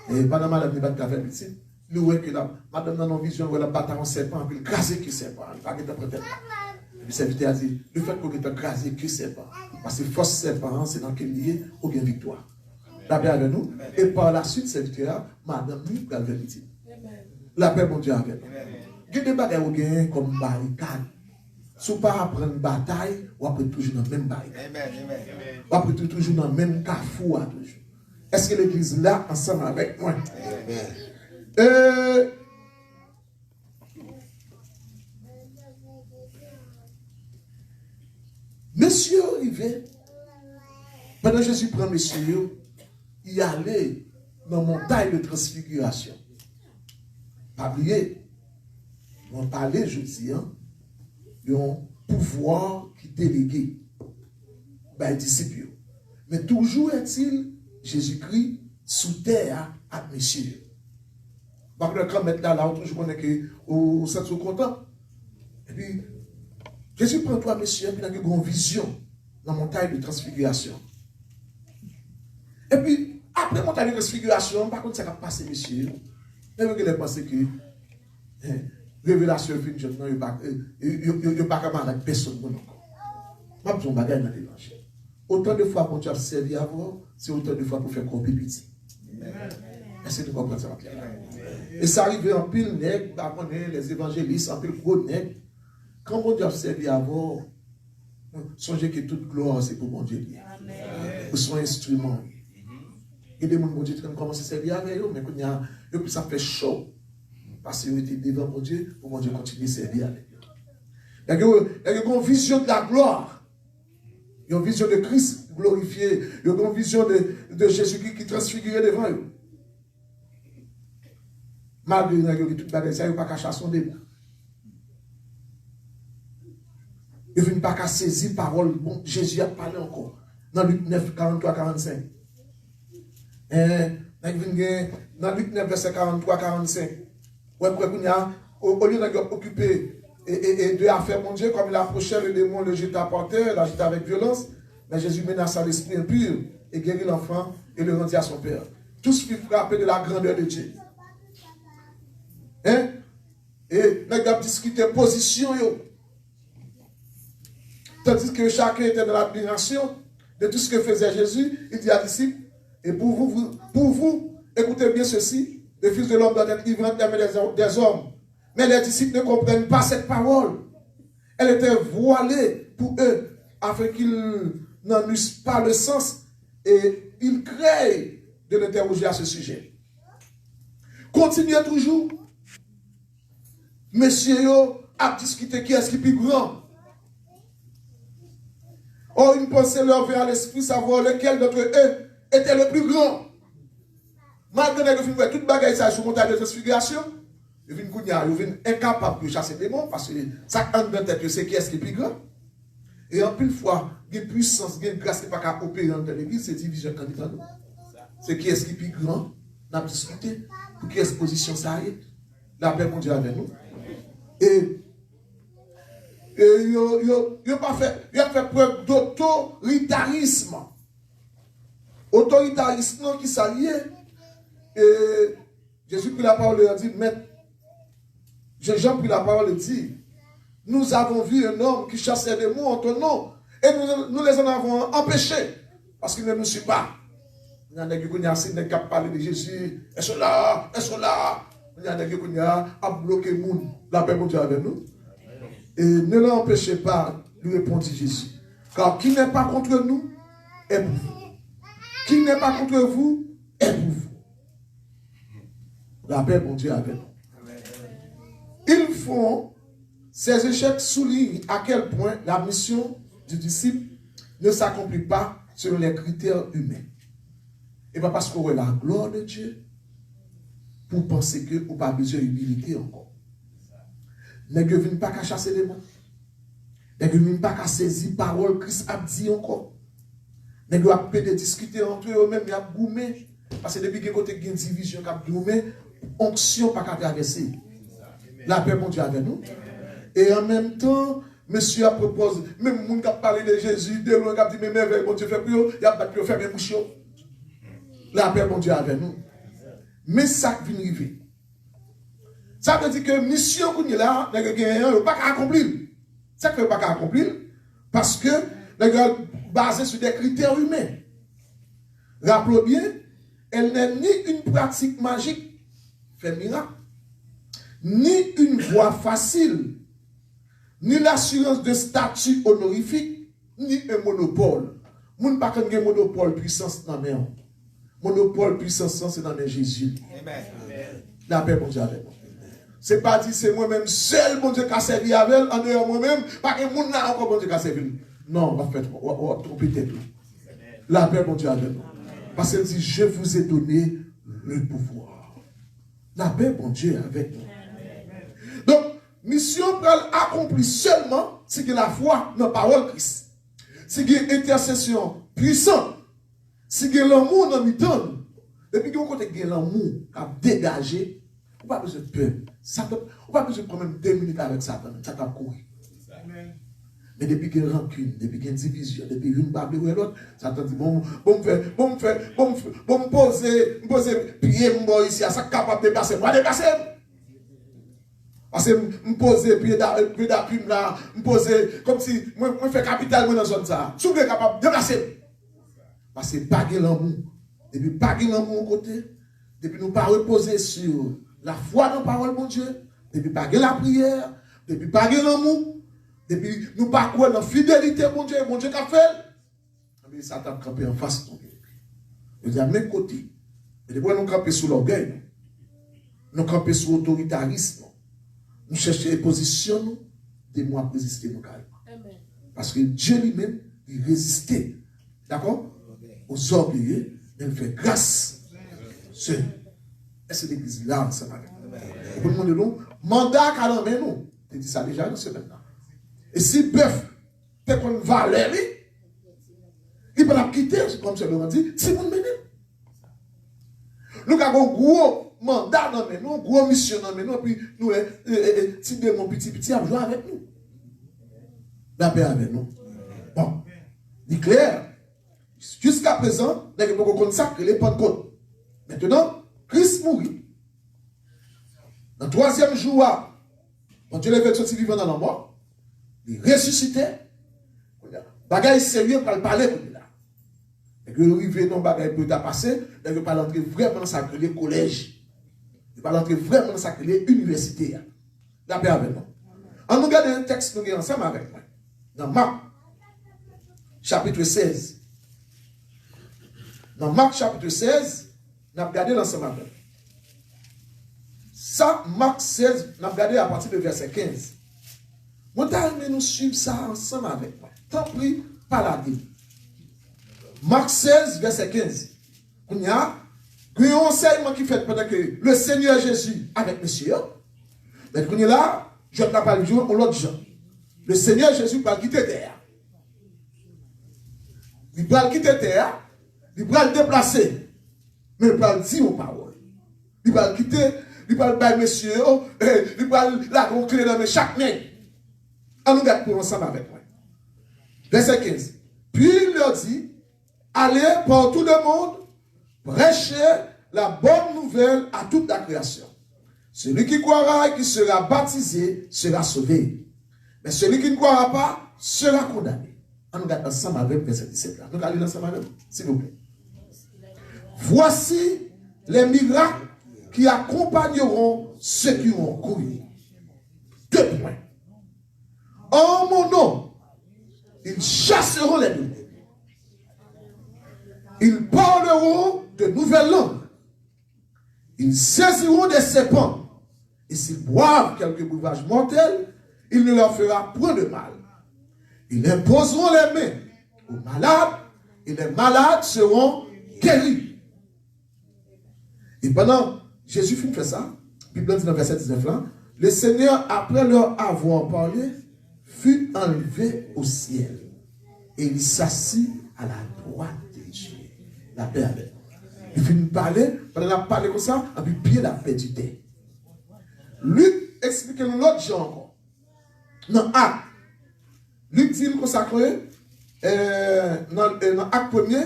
E pandan madanm li pa t ka fè pitit, li wè ke la, madanm nan nan vizyon, wè l ap batay yon sèpan, epi l kraze ke sèpan, li pa gentan pran tèt la. Epi sèvitè a di, "Lefètke w gentan kraze ke sèpan, paske fòs sèpan an, se nan ke l ye, ou gen viktwa." Lapè avè nou. E pa la swit, sèvitè a, madanm li pral fè pitit. Lapè Bondye avè nou. Gen de bagay ou genyen kòm barikad. Si w pa aprann batay, w ap ret toujou nan menm barikad. W ap ret toujou nan menm kafou a toujou. Èske legliz la ansanm avèk mwen? E, mesye yo rive, pandan Jezi pran mesye yo, y ale nan montay de transfigirasyon. Pa bliye, mwen pale jodi a yon pouvwa ki delege bay disip yo. Men toujou ètil, Jezikri sou tè a ak mesye yo. Ou pa konnen kan mèt la la, ou toujou konnen ke ou, ou santi w kontan. Epi, Jezi pran twa mesye, epi nèg yo gen yon vizyon nan montay de transfigirasyon. Epi, apre montay de transfigirasyon, m pa konn sa k ap pase mesye yo. Nèg yo genlè panse ke, eh, revelasyon yo fin jwenn nan, yo pa, eh, yo, yo, yo, yo pa ka malad pèsonn moun ankò. M ap di yon bagay nan levanjil. Otan de fwa Bondye ap sèvi avè w, se otan de fwa pou fè kò w pi piti. Èske nou konprann sa m ap di la? E sa rive anpil nèg, m pa konnen, lèzevanjelis, anpil gwo nèg. Kan Bondye ap sèvi avè w, sonje ke tout glwa se pou Bondye li ye. Ou se yon enstriman w ye. Gen de moun Bondye te konn kòmanse sèvi avè yo, men kounye a, yo plis ap fè cho. Paske yo rete devan Bondye, pou Bondye kontinye sèvi avèk yo. Nèg yo, nèg yo gen yon vizyon de la glwa. Yon vizyon de Kris glorifye. Yo gen yon vizyon de, de Jezikri ki transfigire devan yo. Malgre nèg yo gen tout bagay sa, yo pa ka chase yon demon. Yo vin pa ka sezi pawòl bon Jezi ap pale ankò. Nan Lik nèf, karanntwa, karannsenk. Eh, nèg vin gen, nan Lik nèf, vèsè karanntwa, karannsenk. Ou wè, kounye a, o, olye nèg yo okipe e, e, e de afè Bondye, comme il approchait, le démon le jeta par terre, l'a jeté avec violence, mais Jésus menaça l'esprit impur et guérit l'enfant et le rendit à son père. Tous furent frappés de la grandeur de Dieu. Hein? E nèg yo ap diskite pozisyon yo. Tandis que chacun était dans l'admiration de tout ce que faisait Jésus, il dit à disciples, et pour vous, vous- pour vous, écoutez bien ceci, le Fils de l'homme doit être livré entre les mains des, des hommes. Mais les disciples ne comprennent pas cette parole. Elle était voilée pour eux, afin qu'ils n'en eussent pas le sens, et ils craignent de l'interroger à ce sujet. Kontinye toujou. Mesye yo ap diskite kiyès ki pi gran. Or, une pensée leur vint à l'esprit, savoir lequel d'entre eux était le plus grand. Malgre nèg yo fin wè tout bagay sa sou montay de transfigirasyon, Yo vin kounye a, yo vin enkapab pou yo chase demon, paske sa k anndan tèt yo, se kiyès ki pi gran. E anpil fwa, gen pwisans, gen gras ki pa ka opere anndan legliz, se divizyon k anndan nou. Se kiyès ki pi gran, n ap diskite pou kiyès pozisyon sa ye. Lapè Bondye avè nou. E, e yo, yo, yo pa fè, y ap fè prèv dotoritarism. Otoritarism nan, ki sa l ye? E Jezi pri lapawòl e di, Mèt, Jan, Jan pri lapawòl e di, Nous avons vu un homme qui chassait des démons en ton nom, et nous, nous les en avons empêchés, parce qu'il ne nous suit pas. Kounye a nèg yo kounye a se nèg k ap pale de Jezi, èske w la, èske w la? Kounye a nèg yo kounye a ap bloke moun. Lapè Bondye avè nou. Et ne l'empêchez pas, lui répondit Jésus, car qui n'est pas contre nous est pour vous. Qui n'est pas contre vous est pour vous. Lapè Bondye avè nou. Ils font, ces échecs soulignent à quel point la mission du disciple ne s'accomplit pas selon les critères humains. E pa paske w wè la gloire de Dieu pou w panse ke ou pa bezwen imilite ankò. Nèg yo vin pa ka chase demon. Nèg yo vin pa ka sezi pawòl Kris ap di ankò. Nèg yo ap pede diskite antre yo menm, y ap goumen. Paske depi gen kote gen divizyon k ap goumen, onksyon pa ka travèse. Lapè Bondye avè nou. E an menm tan, mesye ap pwopoze, menm moun k ap pale de Jezi, de lwen, k ap di men mèvèy Bondye fè pou yo, y ap bat yo, fèmen bouch yo. Lapè Bondye avè nou. Men sa k vin rive. Sa vle di ke misyon kounye la, nèg yo genyen an, yo pa ka akonpli l. Sa k fè yo pa ka akonpli l? Paske nèg yo baze sou de kritè imen. Rappelez bien, elle n'est ni une pratique magique, fè mirak, ni une voie facile, ni l'assurance d'un statut honorifique, ni un monopole. Moun pa konn gen monopòl pwisans nan men w. Monopòl pwisans lan se nan men Jezi. Lapè Bondye avè nou. Se pa di se mwen menm sèl Bondye ka sèvi avè l, andeyò mwen menm, pa gen moun la ankò Bondye ka sèvi l. Non, w ap fè, w ap, w ap twonpe tèt ou. Lapè Bondye avè nou. Paske l di, Je vous ai donné le pouvoir. Lapè Bondye avèk nou. Donk, misyon pral akonpli sèlman si gen lafwa nan pawòl Kris. Si gen entèsesyon pwisan, si gen lanmou nan mitan nou, depi gen yon kote gen lanmou k ap degaje, ou pa bezwen pè. Satan, ou pa bezwen pran menm de minit avèk Satan, Satan ap kouri. Men depi gen rankin, depi gen divizyon, depi youn pa vle wè lòt, Satan di, bon, bon, m fè, bon, m fè, bon, m fè, bon, m poze, m poze pye m bò isi a, sa k kapab deplase m, va deplase m. Paske m, m poze pye da, pye dapui m la, m poze, kòmsi mwen, mwen fè kapital mwen nan zòn sa a. Si w vle kapab deplase m. Paske pa gen lanmou. Depi pa gen lanmou yon kote, depi nou pa repoze sou lafwa nan pawòl Bondye, depi pa gen lapriyè, depi pa gen lanmou, depi nou pa kwè nan fidelite Bondye, Bondye k ap fè l, Anben, Satan ap kanpe anfas nou. Yo di a men kote. Men depi nou kanpe sou lògèy nou, nou kanpe sou otoritaris nou, nou chèche pozisyon nou, demon ap reziste nou karèman. Paske Dye li menm, li reziste, dakò? Aux orgueilleux, men l fè gras. Se, èske legliz la ansanm avèk nou? Pou nou mande nou, manda ka nan men nou. Te di sa deja nan semèn nan. E si bèf te konn valè li, li pa t ap kite, kòm sè Loran di, timoun mennen l. Nou ka gen yon gwo manda nan men nou, yon gwo misyon nan men nou, epi nou wè, e, e, e, ti demon piti piti ap jwe avèk nou. Lapè avè nou. Bon, li klè. Jiskaprezan, nèg yo poko konn sa k rele Pannkot. Mentnan, Kris mouri. Nan twazyèm jou a, Bondye leve l soti vivan nan lanmò. Li resisite. Kounye a, bagay serye pral pale kounye la. Nèg yo rive nan bagay pou yo ta pase, nèg yo pral antre vrèman nan sa k rele kolèj. Yo pral antre vrèman nan sa k rele inivèsite a. Lapè avè nou. Ann nou gade tèks nou gen ansanm avèk mwen. Nan Mak, chapit sèz. Nan Mak, chapit sèz, n ap gade l ansanm avè m. Sa, Mak sèz, n ap gade apati de vèsè kenz. Mwen ta renmen nou swiv sa ansanm avèk mwen. Tanpri, pa lage m. Mak sèz, vèsè kenz. Kounye a, gen yon ansèyman ki fèt pandan ke le Senyè Jezi avèk mesye yo. Men kounye la, jwèt la pral jwe yon lòt jan. Le Senyè Jezi pral kite tè a. Li pral kite tè a, li pral deplase, men li pral di yon pawòl. Li pral kite, li pral bay mesye yo, eh, li pral lage yon kle nan men chak nèg. Ann nou gade pou ansanm avèk mwen. Vèsè kenz. Puis il leur dit, Allez par tout le monde, prêchez la bonne nouvelle à toute la création. Celui qui croira et qui sera baptisé sera sauvé. Mais celui qui ne croira pas sera condamné. Ann nou gade ansanm avèk vèsè disèt la. Nou ka li l ansanm avèk mwen, silvouplè. Voici les miracles qui accompagneront ceux qui ont cru. Deux points. En mon nom, ils chasseront les démons. Ils parleront de nouvelles langues. Ils saisiront des serpents. Et s'ils boivent quelque breuvage mortel, il ne leur fera point de mal. Ils imposeront les mains aux malades et les malades seront guéris. E pandan Jezi fin fè sa, Bib la di nan vèsè diznèf la, le Seigneur, après leur avoir parlé, fut enlevé au ciel et il s'assit à la droite de Dieu. Lapè avè nou. Li fin pale, pandan l ap pale konsa, anpi pye l ap pèdi tè. Lik eksplike nou lòt jan ankò. Nan Ak, Lik di l konsa ke, eh, nan, eh, nan Ak premye,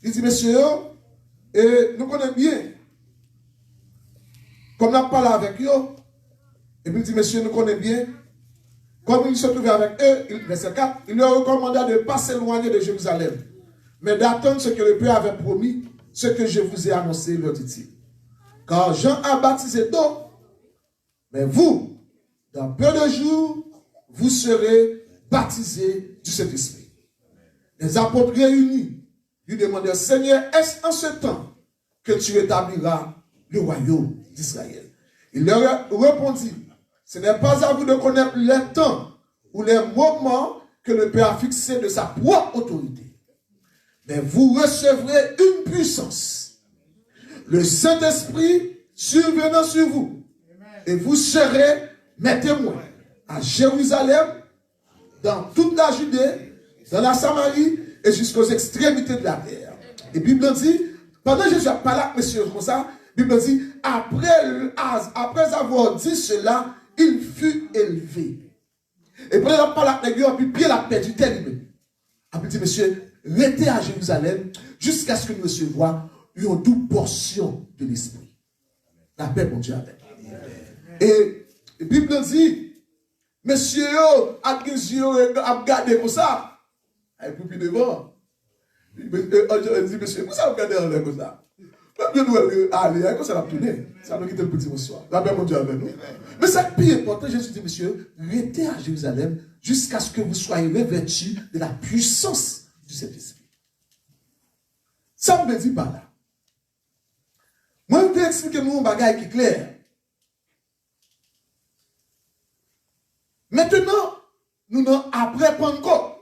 li di mesye yo, eh, nou konnen byen, kòm l ap pale avèk yo, epi l di mesye, nou konnen byen, comme il se trouvait avec eux, il, verset quatre, il leur recommanda de ne pas s'éloigner de Jérusalem, mais d'attendre ce que le Père avait promis, ce que je vous ai annoncé, leur dit-il. Car Jean a baptisé d'eau, mais vous, dans peu de jours, vous serez baptisés du Saint-Esprit. Les apôtres réunis lui demandèrent, Seigneur, est-ce en ce temps que tu établiras le royaume d'Israël? Il leur répondit, Ce n'est pas à vous de connaître les temps ou les moments que le Père a fixés de sa propre autorité. Mais vous recevrez une puissance, le Saint-Esprit survenant sur vous, et vous serez mes témoins à Jérusalem, dans toute la Judée, dans la Samarie et jusqu'aux extrémités de la terre. E Bib la di, pandan Jezi ap pale ak mesye yo konsa, Bib la di, après, après avoir dit cela, il fut élevé. E pandan l ap pale ak nèg yo, anpi pye l ap pèdi tè li menm. Anpi di mesye, rete a Jerizalèm jiskaske nou resevwa yon dou pòsyon de Lespri. Lapè Bondye avèk nou. E Bib la di, mesye yo ap gen zye yo ap gade konsa. Ay, pou pi devan. Li di, mesye, pou sa w ap gade anlè konsa? Lè nou wè l ale a, konsa l ap tounen. Sa nou kite l pou di bonswa. Lapè Bondye avè nou. Men sa k pi enpòtan, Jezi di, mesye, rete a Jerizalèm jiskaske vous soyez revêtus de la puissance du Saint-Esprit. Sa m vle di pa la? Mwen vle eksplike nou yon bagay ki klè. Mentenan, nou nan apre Pannkòt.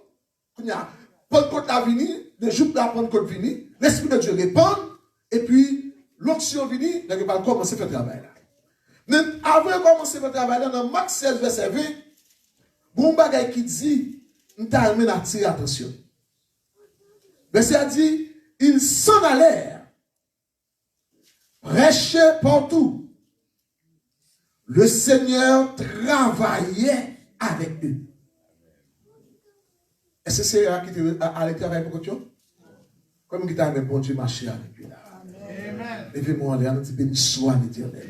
Kounye a, Pannkòt la vini, le jour de la Pentecôte vini, Lespri de Dye repann, epi lonksyon vini, nèg yo pral kòmanse fè travay la. Men avan yo kòmanse fè travay la, nan Mak sèz vèsè ven, gon bagay ki di, m ta renmen n atire atansyon. Vèsè a di, ils s'en allèrent prêcher partout. Le Seigneur travaillait avec eux. Èske Seyè a kite a- ale travay pou kont yo? Kòman ki ta renmen Bondye mache avèk yo la? Leve men w anlè a, nou di, beni swa Letènèl.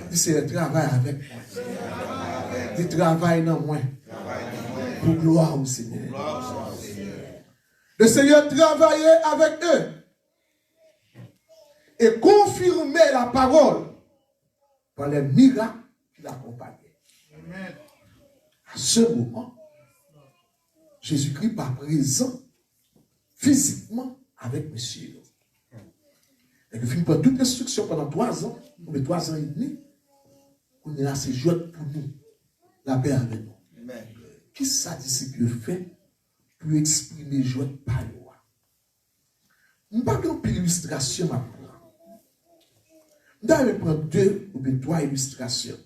Di, Seyè, travay avèk mwen. Di, travay nan mwen. Pou glwa ou, Senyè. Le Seigneur travaillait avec eux et confirmait la parole par les miracles qui l'accompagnaient. À ce moment, Jésus-Christ pa prezan fizikman avèk mesye yo. Nèg yo fin pran tout enstriksyon pandan twa zan, oubyen twa zan edmi. Kounye a, se jwèt pou nou. Lapè avè nou. Kisa disip yo fè pou yo eksprime jwèt pa yo a? M pa gen anpil ilistrasyon m ap pran. M ta renmen pran de oubyen twa ilistrasyon.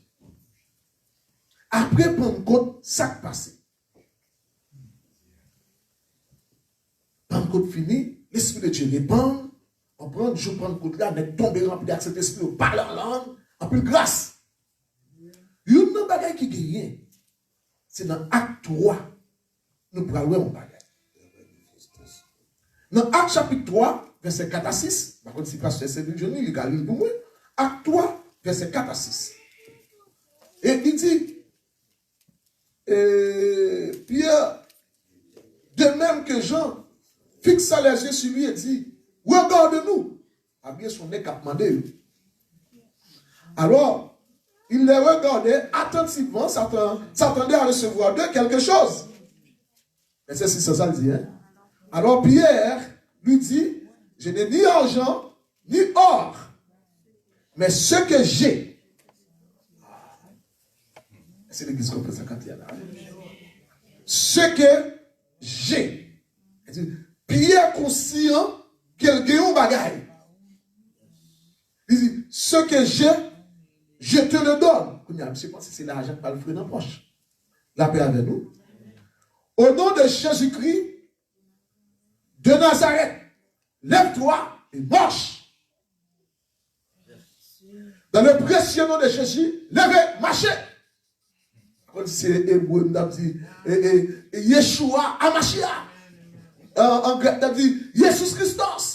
Apre Pannkot, sa k pase? Pannkot fini, Lespri de Dye repann, konprann, jou Pannkot la, nèg tonbe ranpli ak Sentespri, yo pale an lang, anpil gras. Youn nan bagay ki genyen, se nan Ak twa, nou pral wè yon bagay. Nan Ak chapit twa, vèsè kat a sis, m pa konn si pastè Sylvie Johnny, li ka li l pou mwen. Ak twa, vèsè kat a sis. E li di, e, Pyè, de même que Jean, fixa les yeux sur lui et dit, regarde-nous. Pa bliye se yon nèg k ap mande yo. Alors, il les regardait attentivement, s'attend-, s'attendait à recevoir d'eux quelque chose. Vèsè sis sa l di, hein? Alors Pierre lui dit, je n'ai ni argent, ni or, mais ce que j'ai. Èske legliz konprann sa k ap di a la? Ce que j'ai. Li di, Pyè konsyan ke l gen yon bagay. Li di, ce que j'ai, je te le donne. Kounye a, misye panse se lajan k pral fre nan pòch. Lapè avè nou. Au nom de Jésus-Christ de Nazareth, lève-toi et marche. Dans le précieux nom de Jésus, levez, marchez. Konn se ebre, m t ap di, e, e, e Yeshua Amashia. An, an grèk, t ap di Jesus Christos.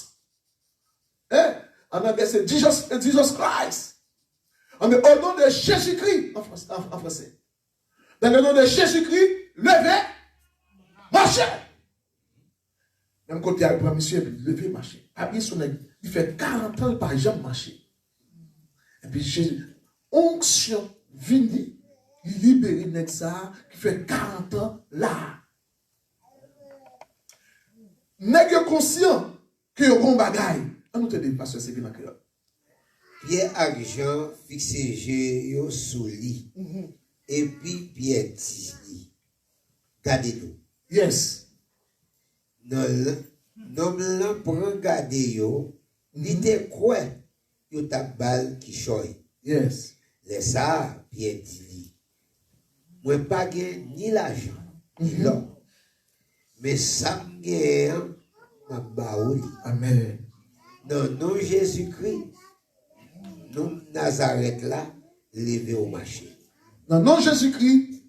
Hein? An anglè, se Jesus, Jesus Christ. An, au nom de Jésus-Christ, an frans-, an, an fransè. Dans le nom de Jésus-Christ, levez, marchez. Menm kote a, yo pran misye, epi leve mache. Pa bliye se yon nèg, li fè karant an, li pa janm mache. Epi Jezi, onksyon vini, li libere nèg sa a ki fè karant an la. Nèg yo konsyan ke yo gon bagay. Ann nou tande pastè Sevi nan kreyòl. Pyè ak Jan fikse je yo sou li. Epi Pyè di li, gade nou. Yes. Nonm lan, nonm lan pran gade yo, li te kwè yo t ap ba l kichòy. Yes. Lè sa a, Pyè di li, mwen pa gen ni lajan, ni lò, men sa m genyen an, m ap ba ou li. Amèn. Nan non Jezikri, nonm Nazarèt la, leve w mache. Nan non Jezikri,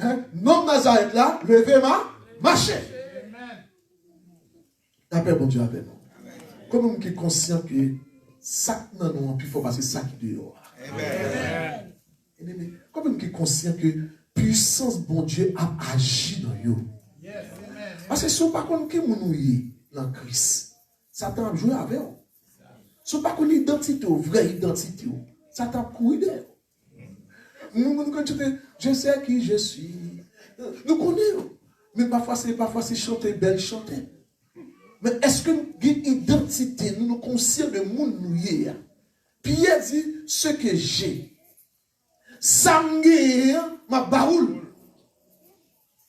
hein, nonm Nazarèt la, leve ma, mache. Lapè Bondye avè nou. Konbyen moun ki konsyan ke sa k nan nou an pi fò pase sa ki deyò a? Amèn. Konbyen moun ki konsyan ke pwisans Bondye ap aji nan yo? Paske si w pa konn ki moun ou ye nan Kris, Satan ap jwe avè w. Si w pa konn idantite w, vrè idantite w, Satan ap kouri dèyè w. Nou, nou konn chante, je sais qui je suis. Nou konnen yo. Men pafwa se, pafwa se chante bèl chante. Men èske nou gen idantite nou, nou konsyan de moun nou ye a? Pyè di, ce que j'ai. Sa m genyen an, m ap ba ou l.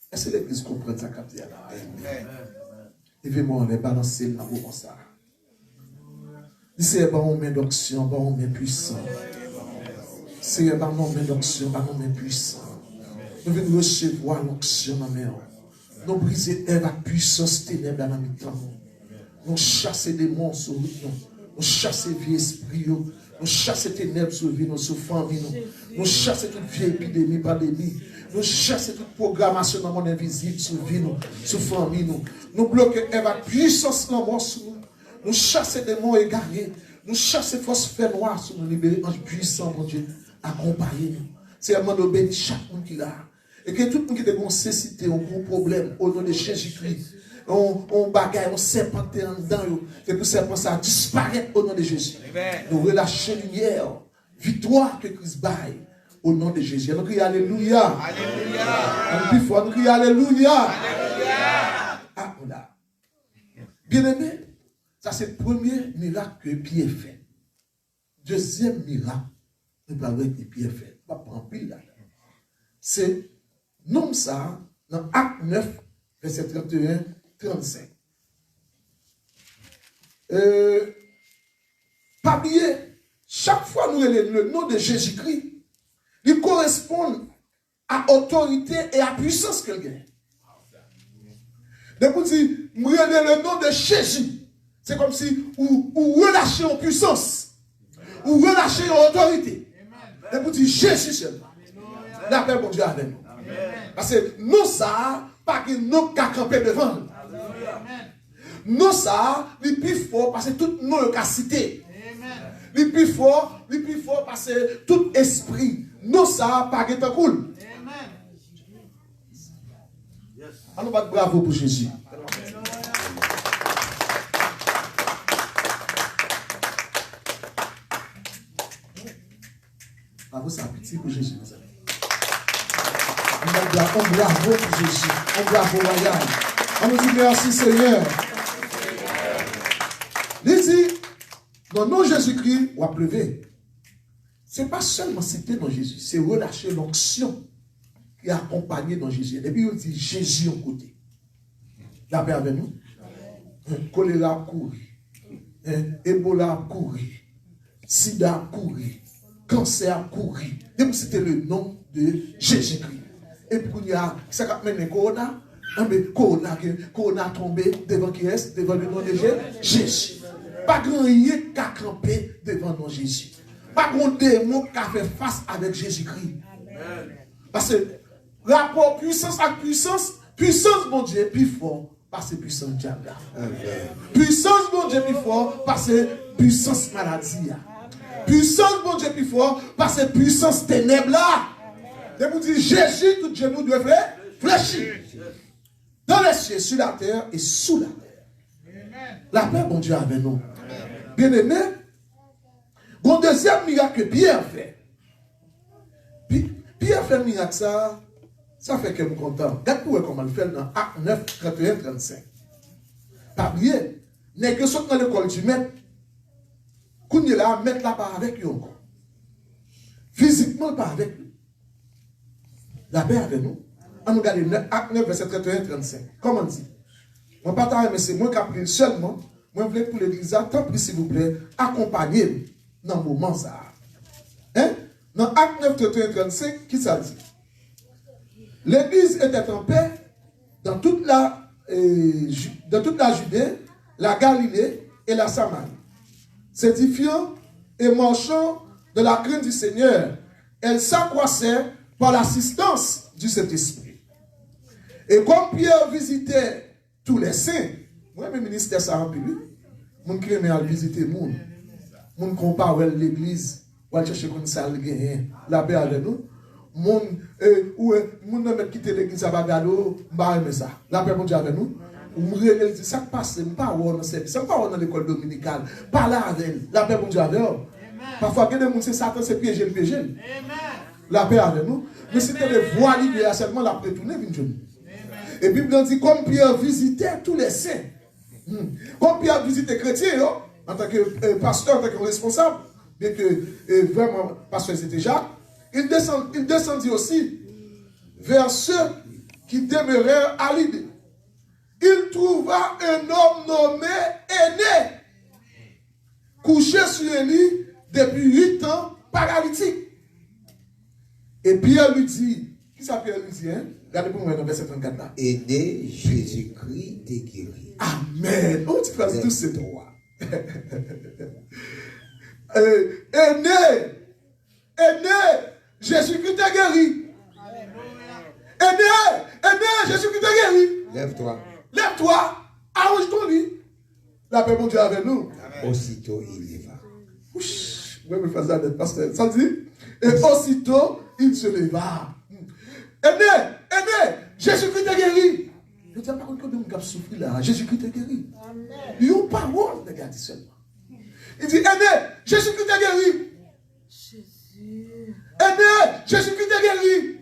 Èske legliz konprann sa k ap di a la? Leve men w anlè, balanse l nan moman sa a. Di, Seyè, ban yon men donksyon, ban yon men pwisan. Seyè, ban yon men donksyon, ban yon men pwisan. Nou vin resevwa lonksyon nan men w. Nou brize èv ak pwisans tenèb la nan mitan nou. Nou chase demon sou wout nou. Nou chase vye espri yo. Nou chase tenèb sou vi nou, sou fanmi nou. Nou chase tout vye epidemi, pandemi. Nou chase tout pwogramasyon nan mond envizib sou vi nou, sou fanmi nou. Nou bloke èv ak pwisans lanmò sou nou. Nou chase demon egare. Nou chase fòs fènwa sou nou. Libere anj pwisan Bondye akonpaye nou. Seyè, mande w beni chak moun ki la. E ke tout moun ki te gen yon sesite, yon gwo pwoblèm, o non de Jezikri, yon, yon bagay, yon sèpan ki te anndan yo, ke pou sèpan sa a disparèt o non de Jezi. Nou relache limyè, viktwa ke Kris bay, o non de Jezi. Ann kriye alelouya. Ann pi fò, ann kriye alelouya. Ah, nou la. Byeneme, sa se premye mirak ke Pyè fè. Dezyèm mirak, nou pral wè ke Pyè fè. M p ap pran anpil ladan. Se nonm sa a, nan Ak nèf, vèsè trannteyen, trannsenk. E, pa bliye, Chak fwa nou rele le non de Jezikri, li koresponn a otorite e a pwisans ke l gen. Depi w di, "M rele le non de Jezi," se kòmsi ou, ou relache yon pwisans, ou relache yon otorite. Depi w di, "Jezi sèlman." Lapè Bondye avè nou. Paske non sa a, pa gen non k ka kanpe devan l. Non sa a, li pi fò pase tout non yo ka site. Li pi fò, li pi fò pase tout espri. Non sa a, pa gen tankou l. An nou bat bravo pou Jezi. Bravo, sa piti pou Jezi, mezanmi. An nou bat bra-, on bravo pou Jezi. On bravo wayal. An nou di, "Mèsi, Senyè." Li di, "Nan non Jezikri, w ap leve." Se pa sèlman site non Jezi, se relache lonksyon ki akonpanye non Jezi. Depi yo di Jezi yon kote, lapè avè nou. Kolera ap kouri. Ebola ap kouri. Sida ap kouri. Kansè ap kouri. Depi w site le non de Jezikri. Epi kounye a, sa k ap mennen kowona? Anben, kowona, kowona tonbe devan kiyès? Devan le non de Je-, Jezi. Pa gen anyen k ka kanpe devan non Jezi. Pa gen yon demon k ka fè fas avèk Jezikri. Paske rapò pwisans ak pwisans, pwisans Bondye pi fò pase pwisans dyab la. Pwisans Bondye pi fò pase pwisans maladi a. Pwisans Bondye pi fò pase pwisans tenèb la. Depi w di Jezi, tout jenou dwe fle-, flechi. Dans les cieux, sur la terre et sous la terre. Lapè Bondye avè nou. Byeneme, gon dezyèm mirak ke Pyè fè. Pi-, Pyè fè mirak sa, sa fè kè m kontan. Gad pou wè kòman l fè l nan Ak nèf, trannteyen, trannsenk. Pa bliye, nèg yo sot nan lekòl di mèt. Kounye la, mèt la pa avèk yo ankò. Fizikman, l pa avèk yo. Lapè avè nou. An nou gade nè-, Ak nèf, vèsè trannteyen, trannsenk. Kòman l di? Mwen pa ta renmen se mwen k ap li l sèlman. Mwen vle pou legliz la, tanpri, silvouplè, akonpanye m nan moman sa a. Hein? Nan Ak nèf, trannteyen, trannsenk, ki sa l di? L'église était en paix dans toute la, euh, Ju-, dans toute la Judée, la Galilée et la Samarie, s'édifiant et marchant dans la crainte du Seigneur. Elle s'accroissait par l'assistance du Saint-Esprit. Et comme Pierre visitait tous les saints. Mwen renmen ministè sa anpil, wi. Moun ki renmen al vizite moun. Moun ke w pa wè l legliz, w al chèche konn sa l genyen. Lapè avè nou. Moun, e, ou wè, moun nan mèt kite legliz sa pa gade w, m pa renmen sa. Lapè Bondye avè nou. Ou m rele l di, "Sa k pase? M pa wè w nan sèvis sa, m pa wè w nan lekòl dominikal." Pale avè l. Lapè Bondye avè w. Pafwa, gen de moun, se Satan, se pyeje l pyeje l. Lapè avè nou. Men se te de vwa li ye a sèlman, l ap retounen vin jwenn nou. E Bib lan di, comme Pierre visitait tous les saints. Hmm. Kòm Pyè ap vizite kretyen yo, antanke, euh, pastè, antanke responsab, byenke, euh, vrèman, pastè se te Jacques, il descend, il descendit aussi vers ceux qui demeurèrent à Lydde. Il trouva un homme nommé Aîné, couché sur un lit depuis huit ans, paralytique. Et Pierre lui dit, kisa Pyè li di, hein? Gade pou mwen nan vèsè trannkat la. Aîné, Jezikri te geri. Amèn. On ti fraz dous, se twa. Euh, Aîné, Aîné, Jezikri te geri. Aîné, Aîné, Jezikri te geri. Lève-toi. Lève-toi, arrange ton lit. Lapè Bondye avè nou. Aussitôt il leva. Wouch, mwen renmen fraz la nèt, pastè. Sa l di? Et aussitôt il se leva. Aîné, Aîné, Jezikri te geri. Yo di, "M pa konn konbyen moun k ap soufri la, Jezikri te geri." Yon pawòl nèg la di sèlman. Li di, "Aîné, Jezikri te geri." Aîné, Jezikri te geri.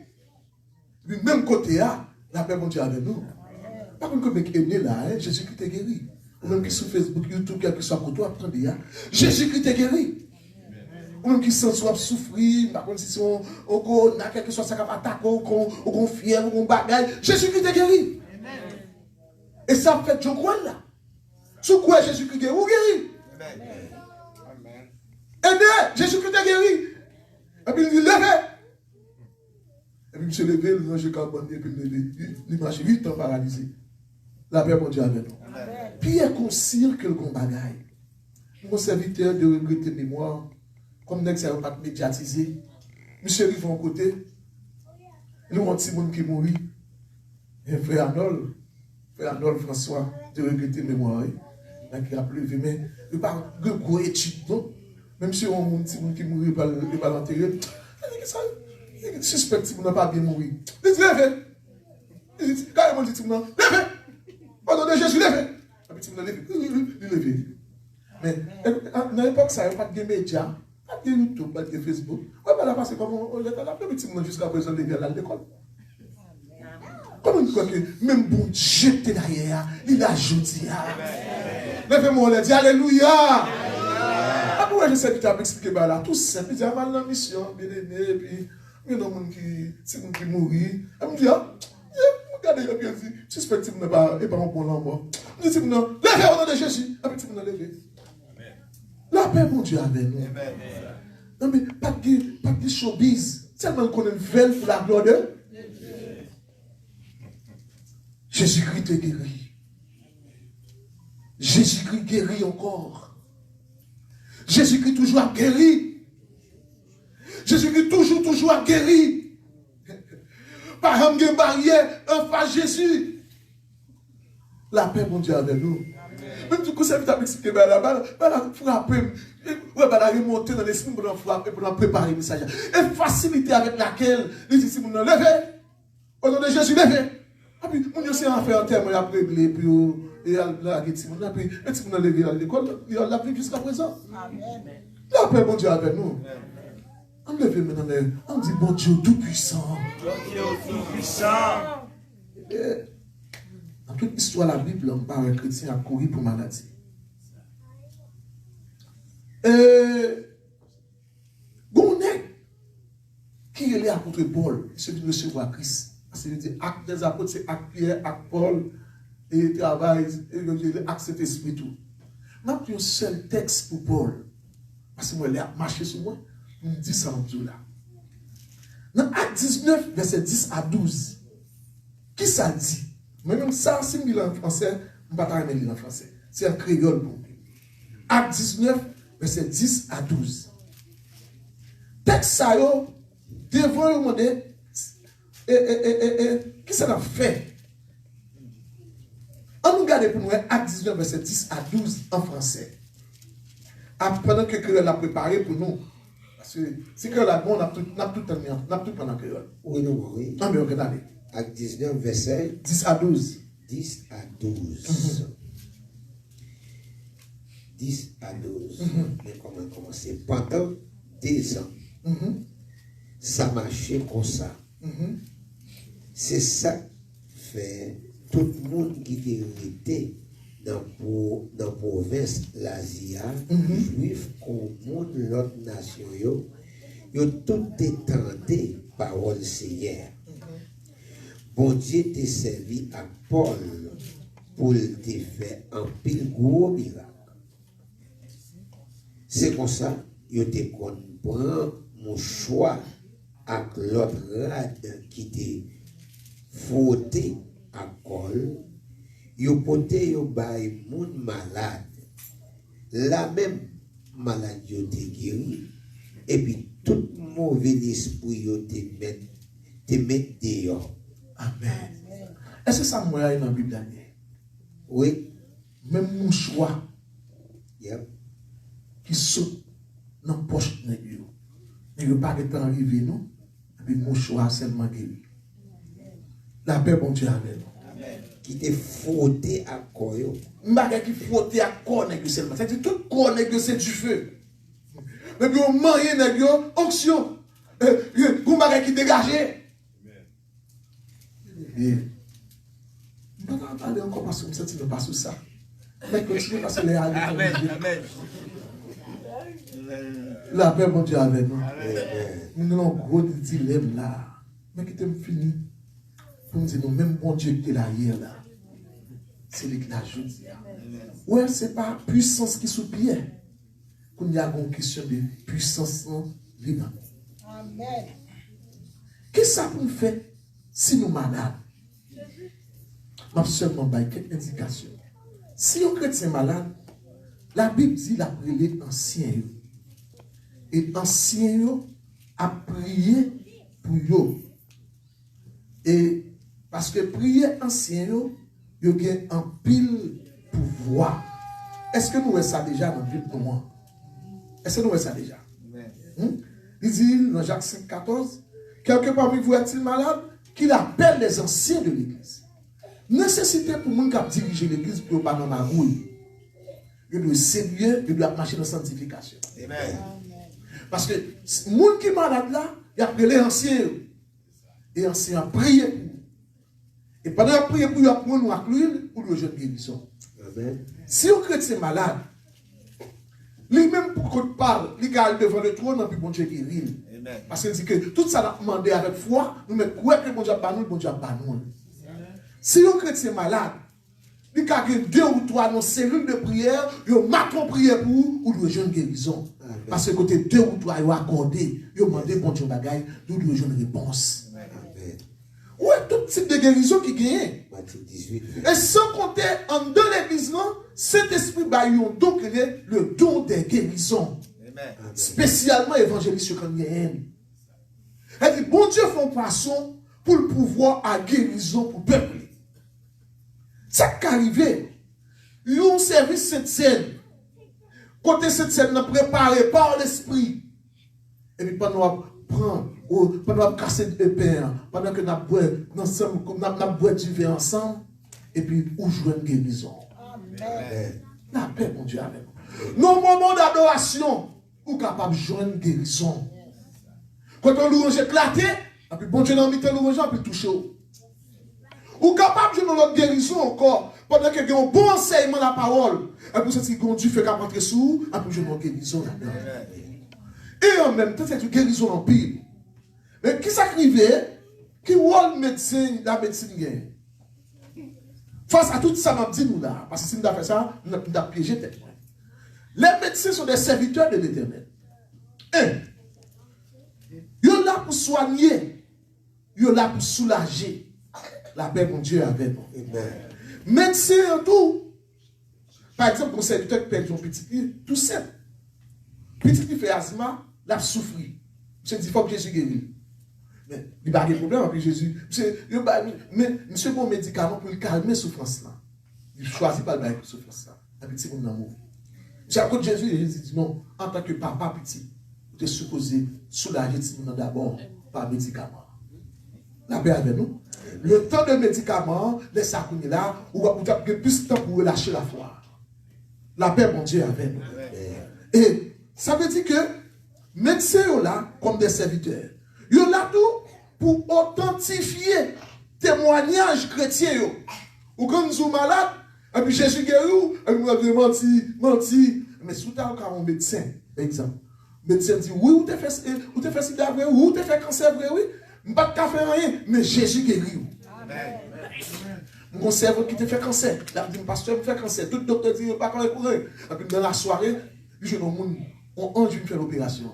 Li menm kote a, lapè Bondye avè nou. Pa konn konbyen ki Aîné la, hein, Jezikri te geri. Ou menm ki sou Facebook, YouTube, kèlkeswa kote w ap tande a, Jezikri te geri. Ou menm ki santi w ap soufri, m pa konn si se yon, yon kowona, kèlkeswa sa k ap atake w, ou gon fyèv, ou gon bagay, Jezikri te geri. E sa ap fèt jan w kwè l la. Si w kwè Jezikri geri, ou geri. Ede! Jezikri te geri. Epi li di, leve! Epi misye leve, li ranje kabann li, epi li leve. Li, li mache, uit an paralize. Lapè Bondye avè nou. Pyè konsi ke l gon bagay. Mon sèvitè de regrete memwa, kòm nèg sa yo pa t medyatize, misye rive yon kote, li wè yon timoun ki mouri. E frè Anòl, frè Anòl Franswa, de regrete memwa, wi. Nèg ki ap leve, men li pa gen gwo etid, non. Men misye wè yon moun, timoun ki mouri, li pral, li pral antere l. Li di, kisa, li sispèk timoun nan pa byen mouri. Li di, leve! Li di, kareman li di timoun nan, leve! O non de Jezi, leve! Epi timoun nan leve. Li leve. Men, e, a, nan epòk sa yo, pa t gen medya, pa t gen YouTube, pa t gen Facebook. Wè, bagay la pase kòm yon lèt a lapli, epi timoun nan jiska prezan leve al lekòl. Kòman nou kwè ke menm Bondye ki te la yè a, li la jodi a? Leve men w anlè, di alelouya! Epi wè, jan sèvitè ap eksplike bagay la, tou senp, li di, a, m al nan misyon, byeneme, epi gen yon moun ki, timoun ki mouri. Epi m di, a, ye, m gade yo, epi yo di, sispèk timoun nan pa, e pa yon bon lanmò. M di timoun nan, leve o non de Jezi! Epi timoun nan leve. Lapè Bondye avè nou. Nan, men, pa t gen, pa t gen showbiz. Sèlman l konnen l fè l pou laglwa de Jezikri te geri. Jezikri geri ankò. Jezikri toujou ap geri. Jezikri toujou, toujou ap geri. Pa janm gen baryè anfas Jezi. Lapè Bondye avè nou. Menm jan sèvitè a ap eksplike bagay la, bagay la, bagay la frape m. Wè, bagay la remonte nan lespri m pandan frape, pandan prepare mesaj la. E fasilite avèk lakèl li di timoun nan, leve! O non de Jezi, leve! Epi, moun yo se afè antèman y ap regle pou yo, e al lage timoun nan, epi, men timoun nan leve, l al lekòl, li, l ap viv jiska prezan. Lapè Bondye avè nou. Ann leve men n anlè, ann di, Bondye w tou pwisan. Bondye w tou pwisan. E, nan tout istwa Labib la, m pa wè kretyen ap kouri pou maladi. E, gon nèg ki rele apot Pòl, misye vin resevwa Kris. Paske li di, Ak dèzapot, se Ak Pyè, Ak Pòl, e travay, e yo rele Ak Sentespri tou. M ap li yon sèl tèks pou Pòl. Paske m wè lè ap mache sou mwen, pou m di sa m ap di w la. Nan Ak diznèf, vèsè dis a douz, kisa l di? Mwen menm, sa, si m li l an fransè, m pa ta renmen li l an fransè. Se an kreyòl pou m li. Ak diznèf, vèsè dis a douz. Tèks sa yo, devan yo mande, e, e, e, e, e, kisa n ap fè? Ann nou gade pou nou wè Ak diznèf, vèsè dis a douz an fransè. A, pandan ke kreyòl la prepare pou nou. Paske si kreyòl la bon, n ap tout, n ap tout tann li an, n ap tout pran nan kreyòl. Wi, nou bon, wi. Anben, oke, n ale. Ak diznèf, vèsè dis a douz. Dis a douz. Mhm. Dis a douz. Mhm. Men kòman l kòmanse. Pandan dezan, mhm, sa mache konsa. Mhm. Se sa k fè tout moun ki te rete nan pwo-, nan pwovens Lazi a, mhm, Jwif kon moun lòt nasyon yo, yo tout te tande pawòl Seyè a. Mhm. Bondye te sèvi ak Pòl pou l te fè anpil gwo mirak. Se konsa, yo te konn pran mouchwa ak lòt rad ki te fwote ak kò l, yo pote yo bay moun malad. La menm, malad yo te geri, epi tout move lespri yo te met, te met deyò. Amèn. Èske sa m wè a nan Bib la li ye? Wi. Menm mouchwa, yep, ki sot nan pòch nèg yo. Nèg yo pa gentan rive non. Epi mouchwa sèlman geri. Lapè Bondye avè nou. Amèn. Ki te fwote ak kò yo. M pa gen ki fwote ak kò nèg yo sèlman. Sa di tout kò nèg yo se dife. Epi yo manyen nèg yo, onksyon. E, e, gon bagay ki degaje. Amèn. E, m pa ka pale ankò paske m santi nou pa sou sa. Mwen kontinye paske lè a rive. Amèn, amèn. Lapè Bondye avè nou. Amèn. Nou nan yon gwo dilèm la. Men kite m fini pou m di nou, menm Bondye ki te la yè la, se li ki la jodi a. Wè, se pa pwisans ki sou Pyè. Kounye a gen yon kesyon de pwisans lan vin nan. Kisa pou n fè si nou malad? M ap sèlman bay kèk endikasyon. Si yon kretyen malad, Labib di l ap rele ansyen yo. E ansyen yo ap priye pou yo. E paske priye ansyen yo, yo gen anpil pouvwa. Èske nou wè sa deja nan Bib nou an? Èske nou wè sa deja? Hmm? Li di nan Jak senk katòz, Quelqu'un parmi vous est-il malade? Qu'il appelle les anciens de l'église. Nesesite pou moun k ap dirije legliz pou yo pa nan magouy. Yo dwe serye, yo dwe ap mache nan santifikasyon. Paske s- moun ki malad la, y ap rele ansyen yo. E ansyen an priye pou ou. E pandan y ap priye pou yo, y ap rann ou ak lwil, ou dwe jwenn gerizon. Si yon kretyen malad, li menm pou kont pa l, li ka al devan le twòn, anpi Bondye geri l. Paske l di ke tout sa n ap mande avèk fwa, nou mèt kwè ke Bondye ap ba nou l, Bondye ap ba nou l. Si yon kretyen malad, li ka gen de ou twa nan selil de priyè, yo make yon priyè pou ou, ou dwe jwenn gerizon. Paske kote de ou twa yo akòde, yo mande Bondye yon bagay, ou dwe jwenn repons. Ou wè tout tip de gerizon ki genyen. E san konte anndan legliz lan, Sentespri bay yon don ki rele le don de gerizon. Espesyalman evanjelis yo konn genyen l. Sa di Bondye fè yon fason pou l pouvwa a gerizon pou pèp li. Sa k ka rive, yon sèvis sentsèn, kote sentsèn nan prepare pa Lespri, epi pandan w ap pran, ou, pandan w ap kase pen an, pandan ke n ap bwè, nan sanm, n ap, n ap bwè diven ansanm, epi ou jwenn gerizon. Lapè Bondye avè nou. Nan moman dadorasyon, ou kapab jwenn gerizon. Kote yon lwanj eklate, epi Bondye nan mitan lwanj lan, epi l touche w. Ou kapab jwenn yon lòt gerizon ankò, pandan ke gen yon bon ansèyman lapawòl, epi ou santi gen yon dife k ap antre sou ou, epi ou jwenn yon gerizon ladan. E an menm tan, se di gerizon anpil. Men kisa k rive? Ki wòl medsen, lamedsin genyen? Fas a tout sa m ap di nou la, paske si m ta fè sa, m t ap, m t ap pyeje tèt mwen. Les médecins sont des serviteurs de l'Éternel. En, yo la pou swanye, yo la pou soulaje. Lapè Bondye avè nou. Medsen an tou, pa egzanp, gon sèvitè ki pèdi yon pitit li, tou senp. Pitit li fè azma, l ap soufri. Misye di fòk Jezi geri l. Men, li pa gen pwoblèm anpi Jezi. Misye, yo bay, men, misye gon medikaman pou l kalme soufrans lan. Li chwazi pa l bay pou soufrans lan. Epi timoun nan mouri. Misye ap kot Jezi, Jezi di non, antanke papa pitit, ou te sipoze soulaje timoun nan dabò pa medikaman. Lapè avè nou. Le tan de medikaman an, lè sa kounye la, ou, ou t ap gen plis tan pou relache lafwa. Lapè Bondye avè nou. E sa vle di ke medsen yo la kòm de sèvitè. Yo la tou pou otantifye temwanyaj kretyen yo. Ou konn di w malad, epi Jezi geri w, epi moun ap di manti, manti. Men si w ta ka yon medsen, pa egzanp, medsen di, wi, ou te fè, ou te fè sida vre, wi, ou te fè kansè vre, wi. M pa t ka fè anyen, men Jezi geri w. M gon sèvant ki te fè kansè. L ap di m, pastè, m fè kansè. Tout doktè di yo pa ka wè kouran. Epi nan lasware, li jwenn yon moun, yon anj vin fè l operasyon.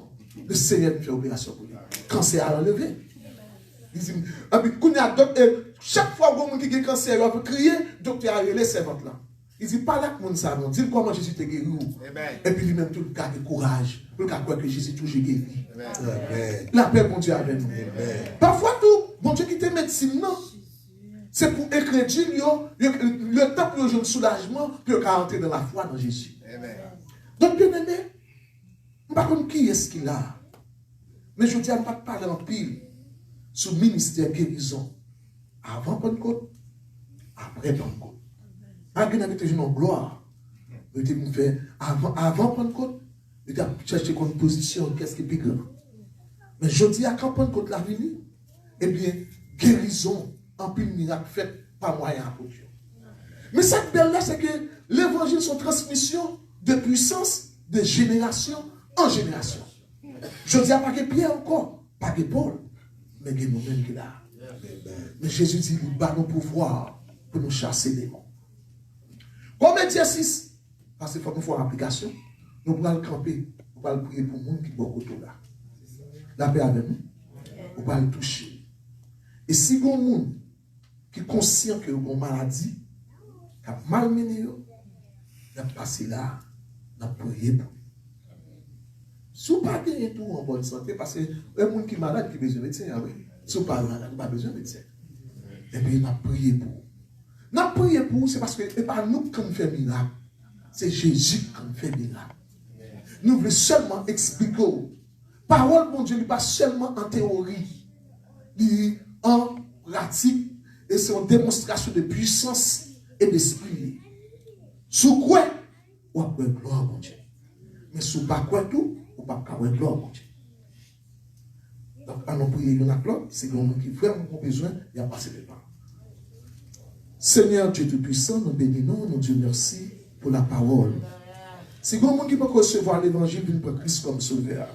Le Senyè vin fè operasyon pou li. Kansè a anleve. Li di m, epi kounye a, dòk, e, chak fwa gon moun ki gen kansè, yo ap kriye, doktè a rele sèvant lan. Li di, pale ak moun sa non, di l kòman Jezi te geri w. Epi li menm tou l ka gen kouraj, pou l ka kwè ke Jezi toujou geri. Lapè Bondye avè nou. Pafwa tou, Bondye kite medsin nan. Se pou enkredil yo, yo, letan pou yo jwenn soulajman, pou yo ka antre nan lafwa nan Jezi. Donk, byeneme, m pa konn kiyès ki la. Men jodi a, m p ap pale anpil sou ministè gerizon. Avan Pannkot, apre Pannkot. Malgre n abite jwenn yon glwa, yo te vin fè avan, avan Pannkot, yo te ap chèche konn pozisyon kiyès ki pi gran. Men jodi a, kan Pannkot la vini, ebyen, gerizon, anpil mirak fèt pa mwayen apot yo. Men sa k bèl la, se ke levanjil se yon transmisyon de pwisans de jenerasyon an jenerasyon. Jodi a, pa gen Pyè ankò, pa gen Pòl, men gen nou menm ki la. Men Jezi di li ba nou pouvwa pou nou chase demon. Kòm egzèsis, paske fòk nou fè yon aplikasyon. Nou pral kanpe, nou pral priye pou moun ki bò kote w la. Lapè avè nou. Ou pral touche. E si gen moun ki konsyan ke yo gen maladi k ap malmennen yo, n ap pase la, n ap priye pou yo. Si w pa genyen tou an bòn sante, paske e moun ki malad ki bezwen medsen an, wi. Si w pa malad, ou pa bezwen medsen. Epi n ap priye pou ou. N ap priye pou ou, se paske e pa nou k konn fè mirak. Se Jezi k konn fè mirak. Nou vle sèlman eksplike w. Pawòl Bondye, li pa sèlman an teyori. Li an pratik e se yon demonstrasyon de pwisans e despri li. Si w kwè, w ap wè glwa Bondye. Men si w pa kwè tou, ou p ap ka wè glwa Bondye. Donk, ann nou priye youn ak lòt. Si gen yon moun ki vrèman gon bezwen, y ap pase devan. Seigneur Dieu Tout-Puissant, nou beni nou, nou di w mèsi pou lapawòl. Si gen moun ki poko resevwa levanjil, vin pran Kris kòm Sovè a.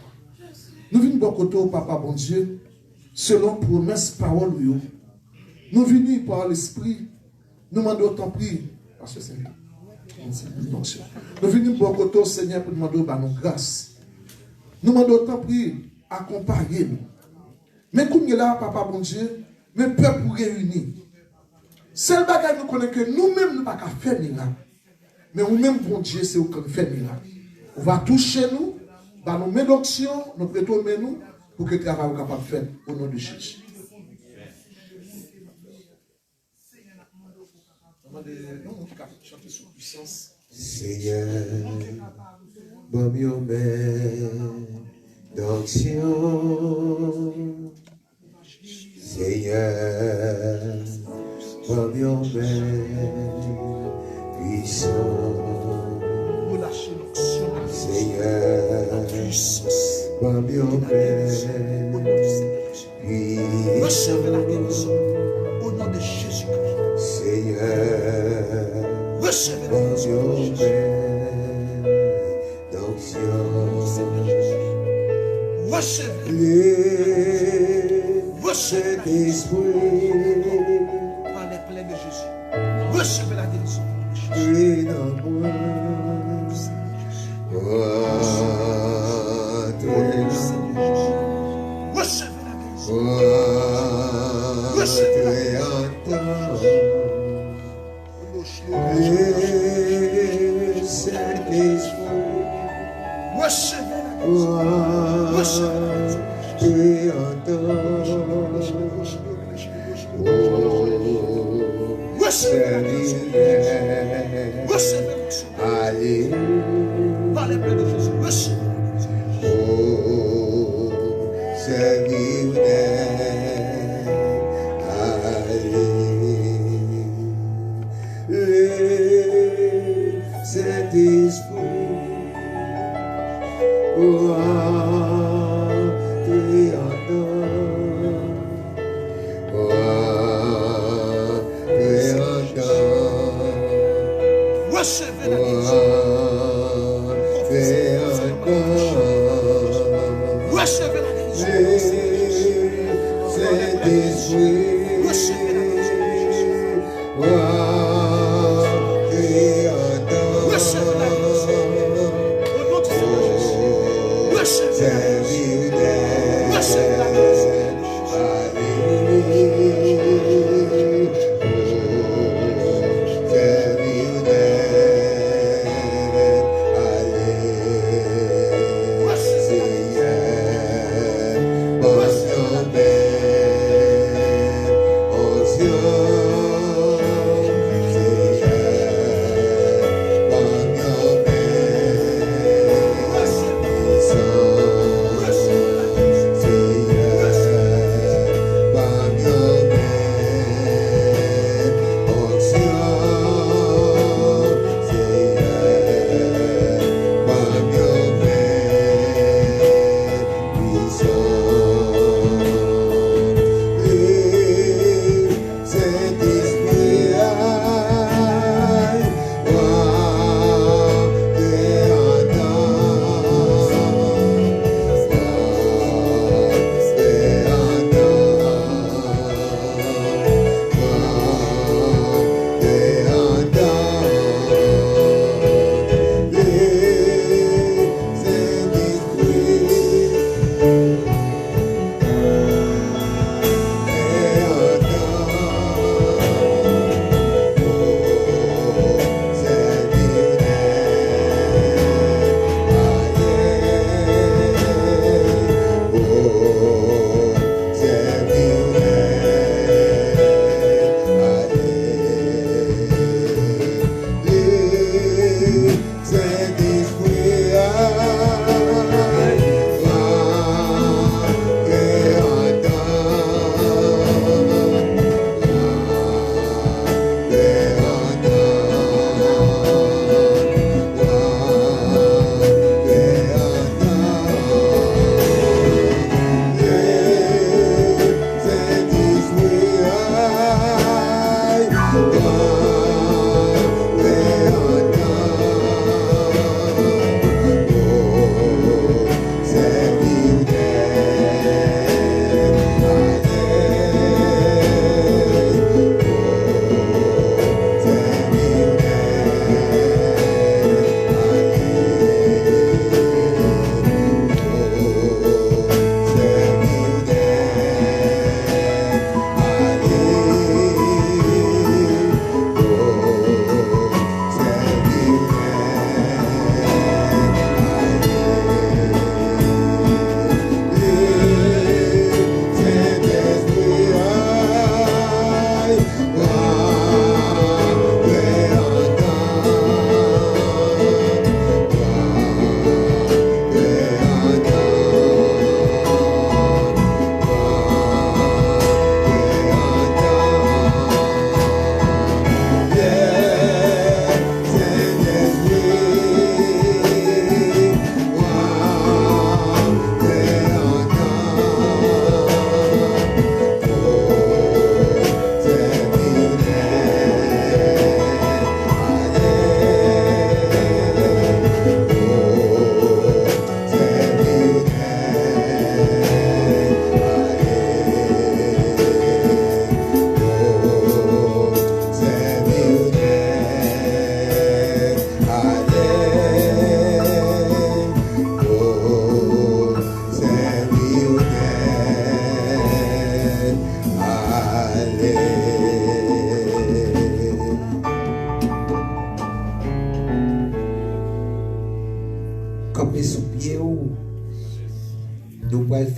Nou vin bò kote w, Papa Bondye, selon pwomès pawòl ou yo. Nou vini pa Lespri, nou mande w tanpri, pastè Senvi, nou vini bò kote w, Senyè, pou n mande w ba nou gras. Nou mande w tanpri, akonpaye nou. Men kounye la, Papa Bondye, men pèp ou reyini. Sèl bagay nou konnen ke nou menm nou pa ka fè mirak. Men ou menm Bondye, se ou k konn fè mirak. Ou va touche nou, ba nou men donksyon, nou prete w men nou, pou ke travay ou kapab fèt, o non de Jezi. Mande yon moun ki ka chante sou pwisans. Senyè, ban m yon men donksyon. Senyè, ban m yon men pwisans. Senyè, ban m yon men pwisans. Resevè la gerizon. O non de Jezikri. Senyè, resevè la gerizon. Resevè. Resevè la gerizon. Par le plan de Jésus. Resevè la gerizon. Resevè la gerizon. Resevè la gerizon. Resevè la gerizon. Resevè la gerizon. Resevè la gerizon. Resevè la gerizon. Resevè la gerizon. Par le plan de Jésus, resevè. Sentespri, antre andan. Resevè la gerizon. Resevè la gerizon. Resevè la gerizon. Resevè la gerizon. O non di Senyè Jezi. Resevè la gerizon. Resevè la gerizon.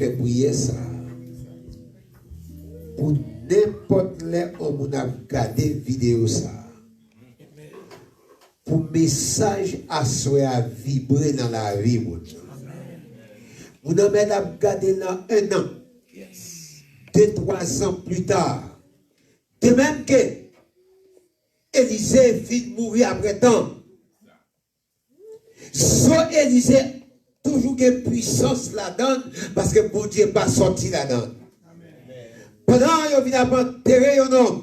fè priyè sa a pou nenpòt lè yon moun ap gade videyo sa a, pou mesaj aswè a vibre nan lavi moun nan. Moun nan mèt ap gade l nan en an, de, twa zan pli ta. De menm ke Elize fin mouri apre tan, zo Elize toujou gen pwisans ladan l, paske Bondye pa sòti ladan l. Pandan yo vin ap antere yon nonm,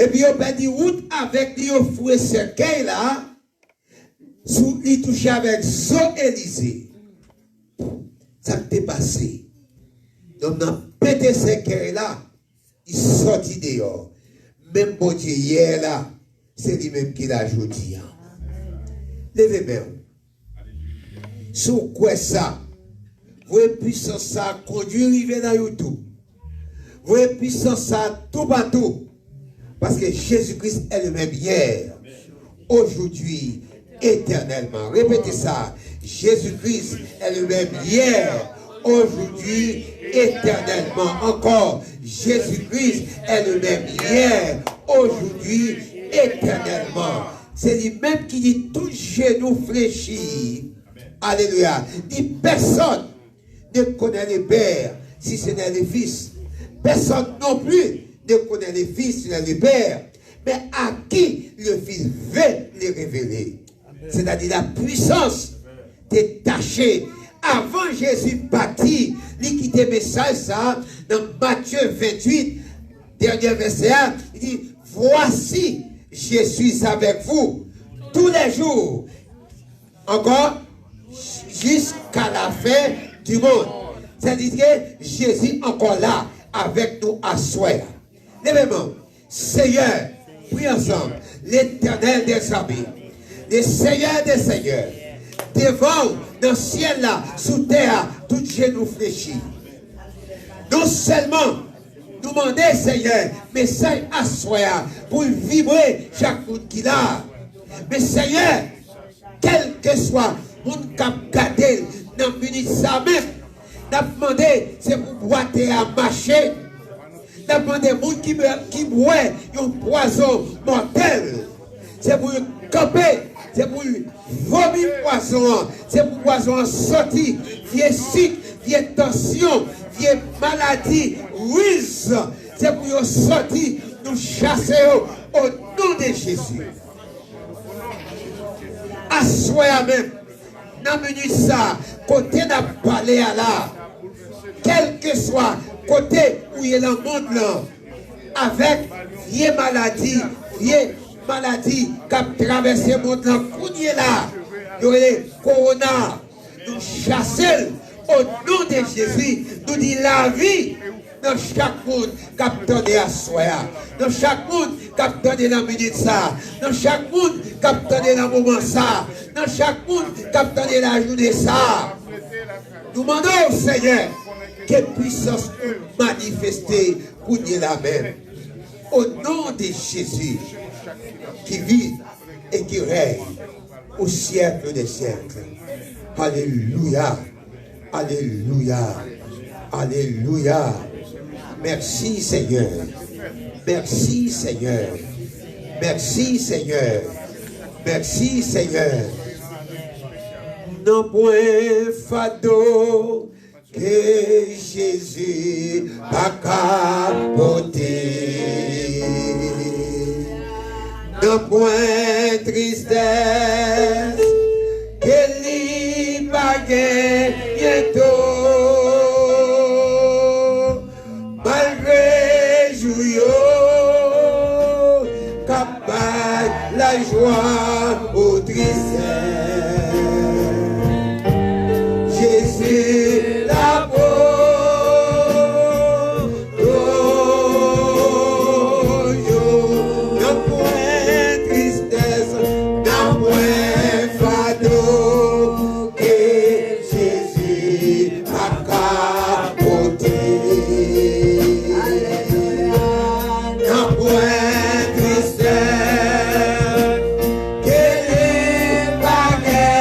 epi yo pèdi wout avèk li, yo foure sèkèy la sou li, touche avèk zo Elize. Sa k te pase? Nonm nan pete sèkèy la, li sòti deyò. Menm Bondye yè la, se li menm ki la jodi a. Leve men w. Si w kwè sa, voye pwisans sa a kondui rive nan YouTube. Voye pwisans sa a toupatou. Paske Jezi Kris est le même hier, aujourd'hui, éternellement. Répétez ça. Jésus-Christ est le même hier, aujourd'hui, éternellement. Encore, Jésus-Christ est le même hier, aujourd'hui, éternellement. Se li menm ki di tout jenou flechi. Alelouya. Ni pèsonn ne connaît le Père si ce n'est le Fils. Personne non plus ne connaît le Fils si ce n'est le Père, mais à qui le Fils veut le révéler. C'est-à-dire la puissance te tache. Avan Jezi pati, li kite mesaj sa a nan Matye venntuit, dènye vèsè a, li di, Voici, je suis avec vous tous les jours, encore, jusqu'à la fin du monde. Sètadi ke Jezi ankò la avèk nou aswè a. Leve men w. Seyè, priye ansanm. Letènèl dèzame, le Seyè dè seyè, devan w, nan syèl la, sou tè a, tout jenou flechi. Non sèlman nou mande, Seyè, mesaj aswè a pou l vibre chak moun ki la. Men, Seyè, kèlkeswa moun k ap gade l nan minit sa a menm, n ap mande se pou bwate a mache. N ap mande moun ki bwè, ki bwè yon pwazon mòtèl, se pou l kanpe, se pou l vomi pwazon an, se pou pwazon an sòti, vye sik, vye tansyon, vye maladi, riz, se pou yo sòti, nou chase yo o non de Jezi. Aswè a menm, nan minit sa, kote n ap pale a la, kèlkeswa kote ou ye nan mond lan, avèk vye maladi, vye maladi k ap travèse mond lan kounye la, yo rele kowona, nou chase l o non de Jezi, nou di lavi nan chak moun k ap tande aswè a, nan chak moun k ap tande nan minit sa a, nan chak moun k ap tande nan moman sa a, nan chak moun k ap tande lajounen sa a. Nou mande w, Seyè, ke pwisans ou manifeste kounye la menm. O non de Jezi, ki viv e ki rèy au siècle des siècles. Alelouya. Alelouya. Alelouya. Mèsi, Senyè. Mèsi, Senyè. Mèsi, Senyè. Mèsi, Senyè. Nanpwen fado ke Jezi pa ka pote. Nanpwen tristès ke li pa genyen to. Malgre jou yo k ap bay lajwa ou tristès, Jezi la pou toujou. Nanpwen tristès, nanpwen fado ke Jezi pa ka pote. Nanpwen tristès ke li pa gen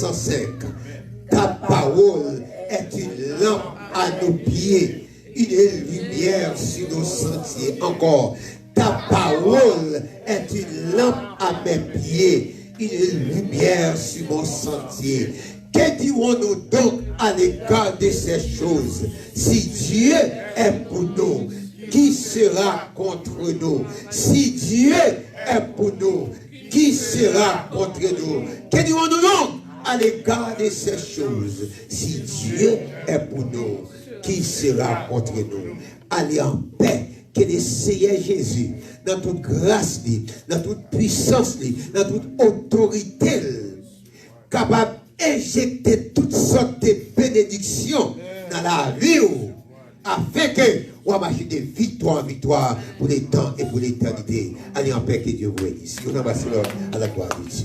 cent cinq. Ta parole est une lampe à nos pieds, une lumière sur nos sentiers. Encore, ta parole est une lampe à mes pieds, une lumière sur mon sentier. Que dirons-nous donc à l'égard de ces choses? Si Dieu est pour nous, qui sera contre nous? Si Dieu est pour nous, qui sera contre nous? Que dirons-nous donc à l'égard de ces choses? Si Dieu est pour nous, qui sera contre nous? Allez en paix. Ke Seyè Jezi, nan tout gras li, nan tout pwisans li, nan tout otorite l, kapab enjekte tout sòt de benediksyon nan lavi w, afin ke w a mache de viktwa an viktwa pour le temps et pour l'éternité. Allez en paix, que Dieu vous bénisse. Une main à la gloire de Dieu.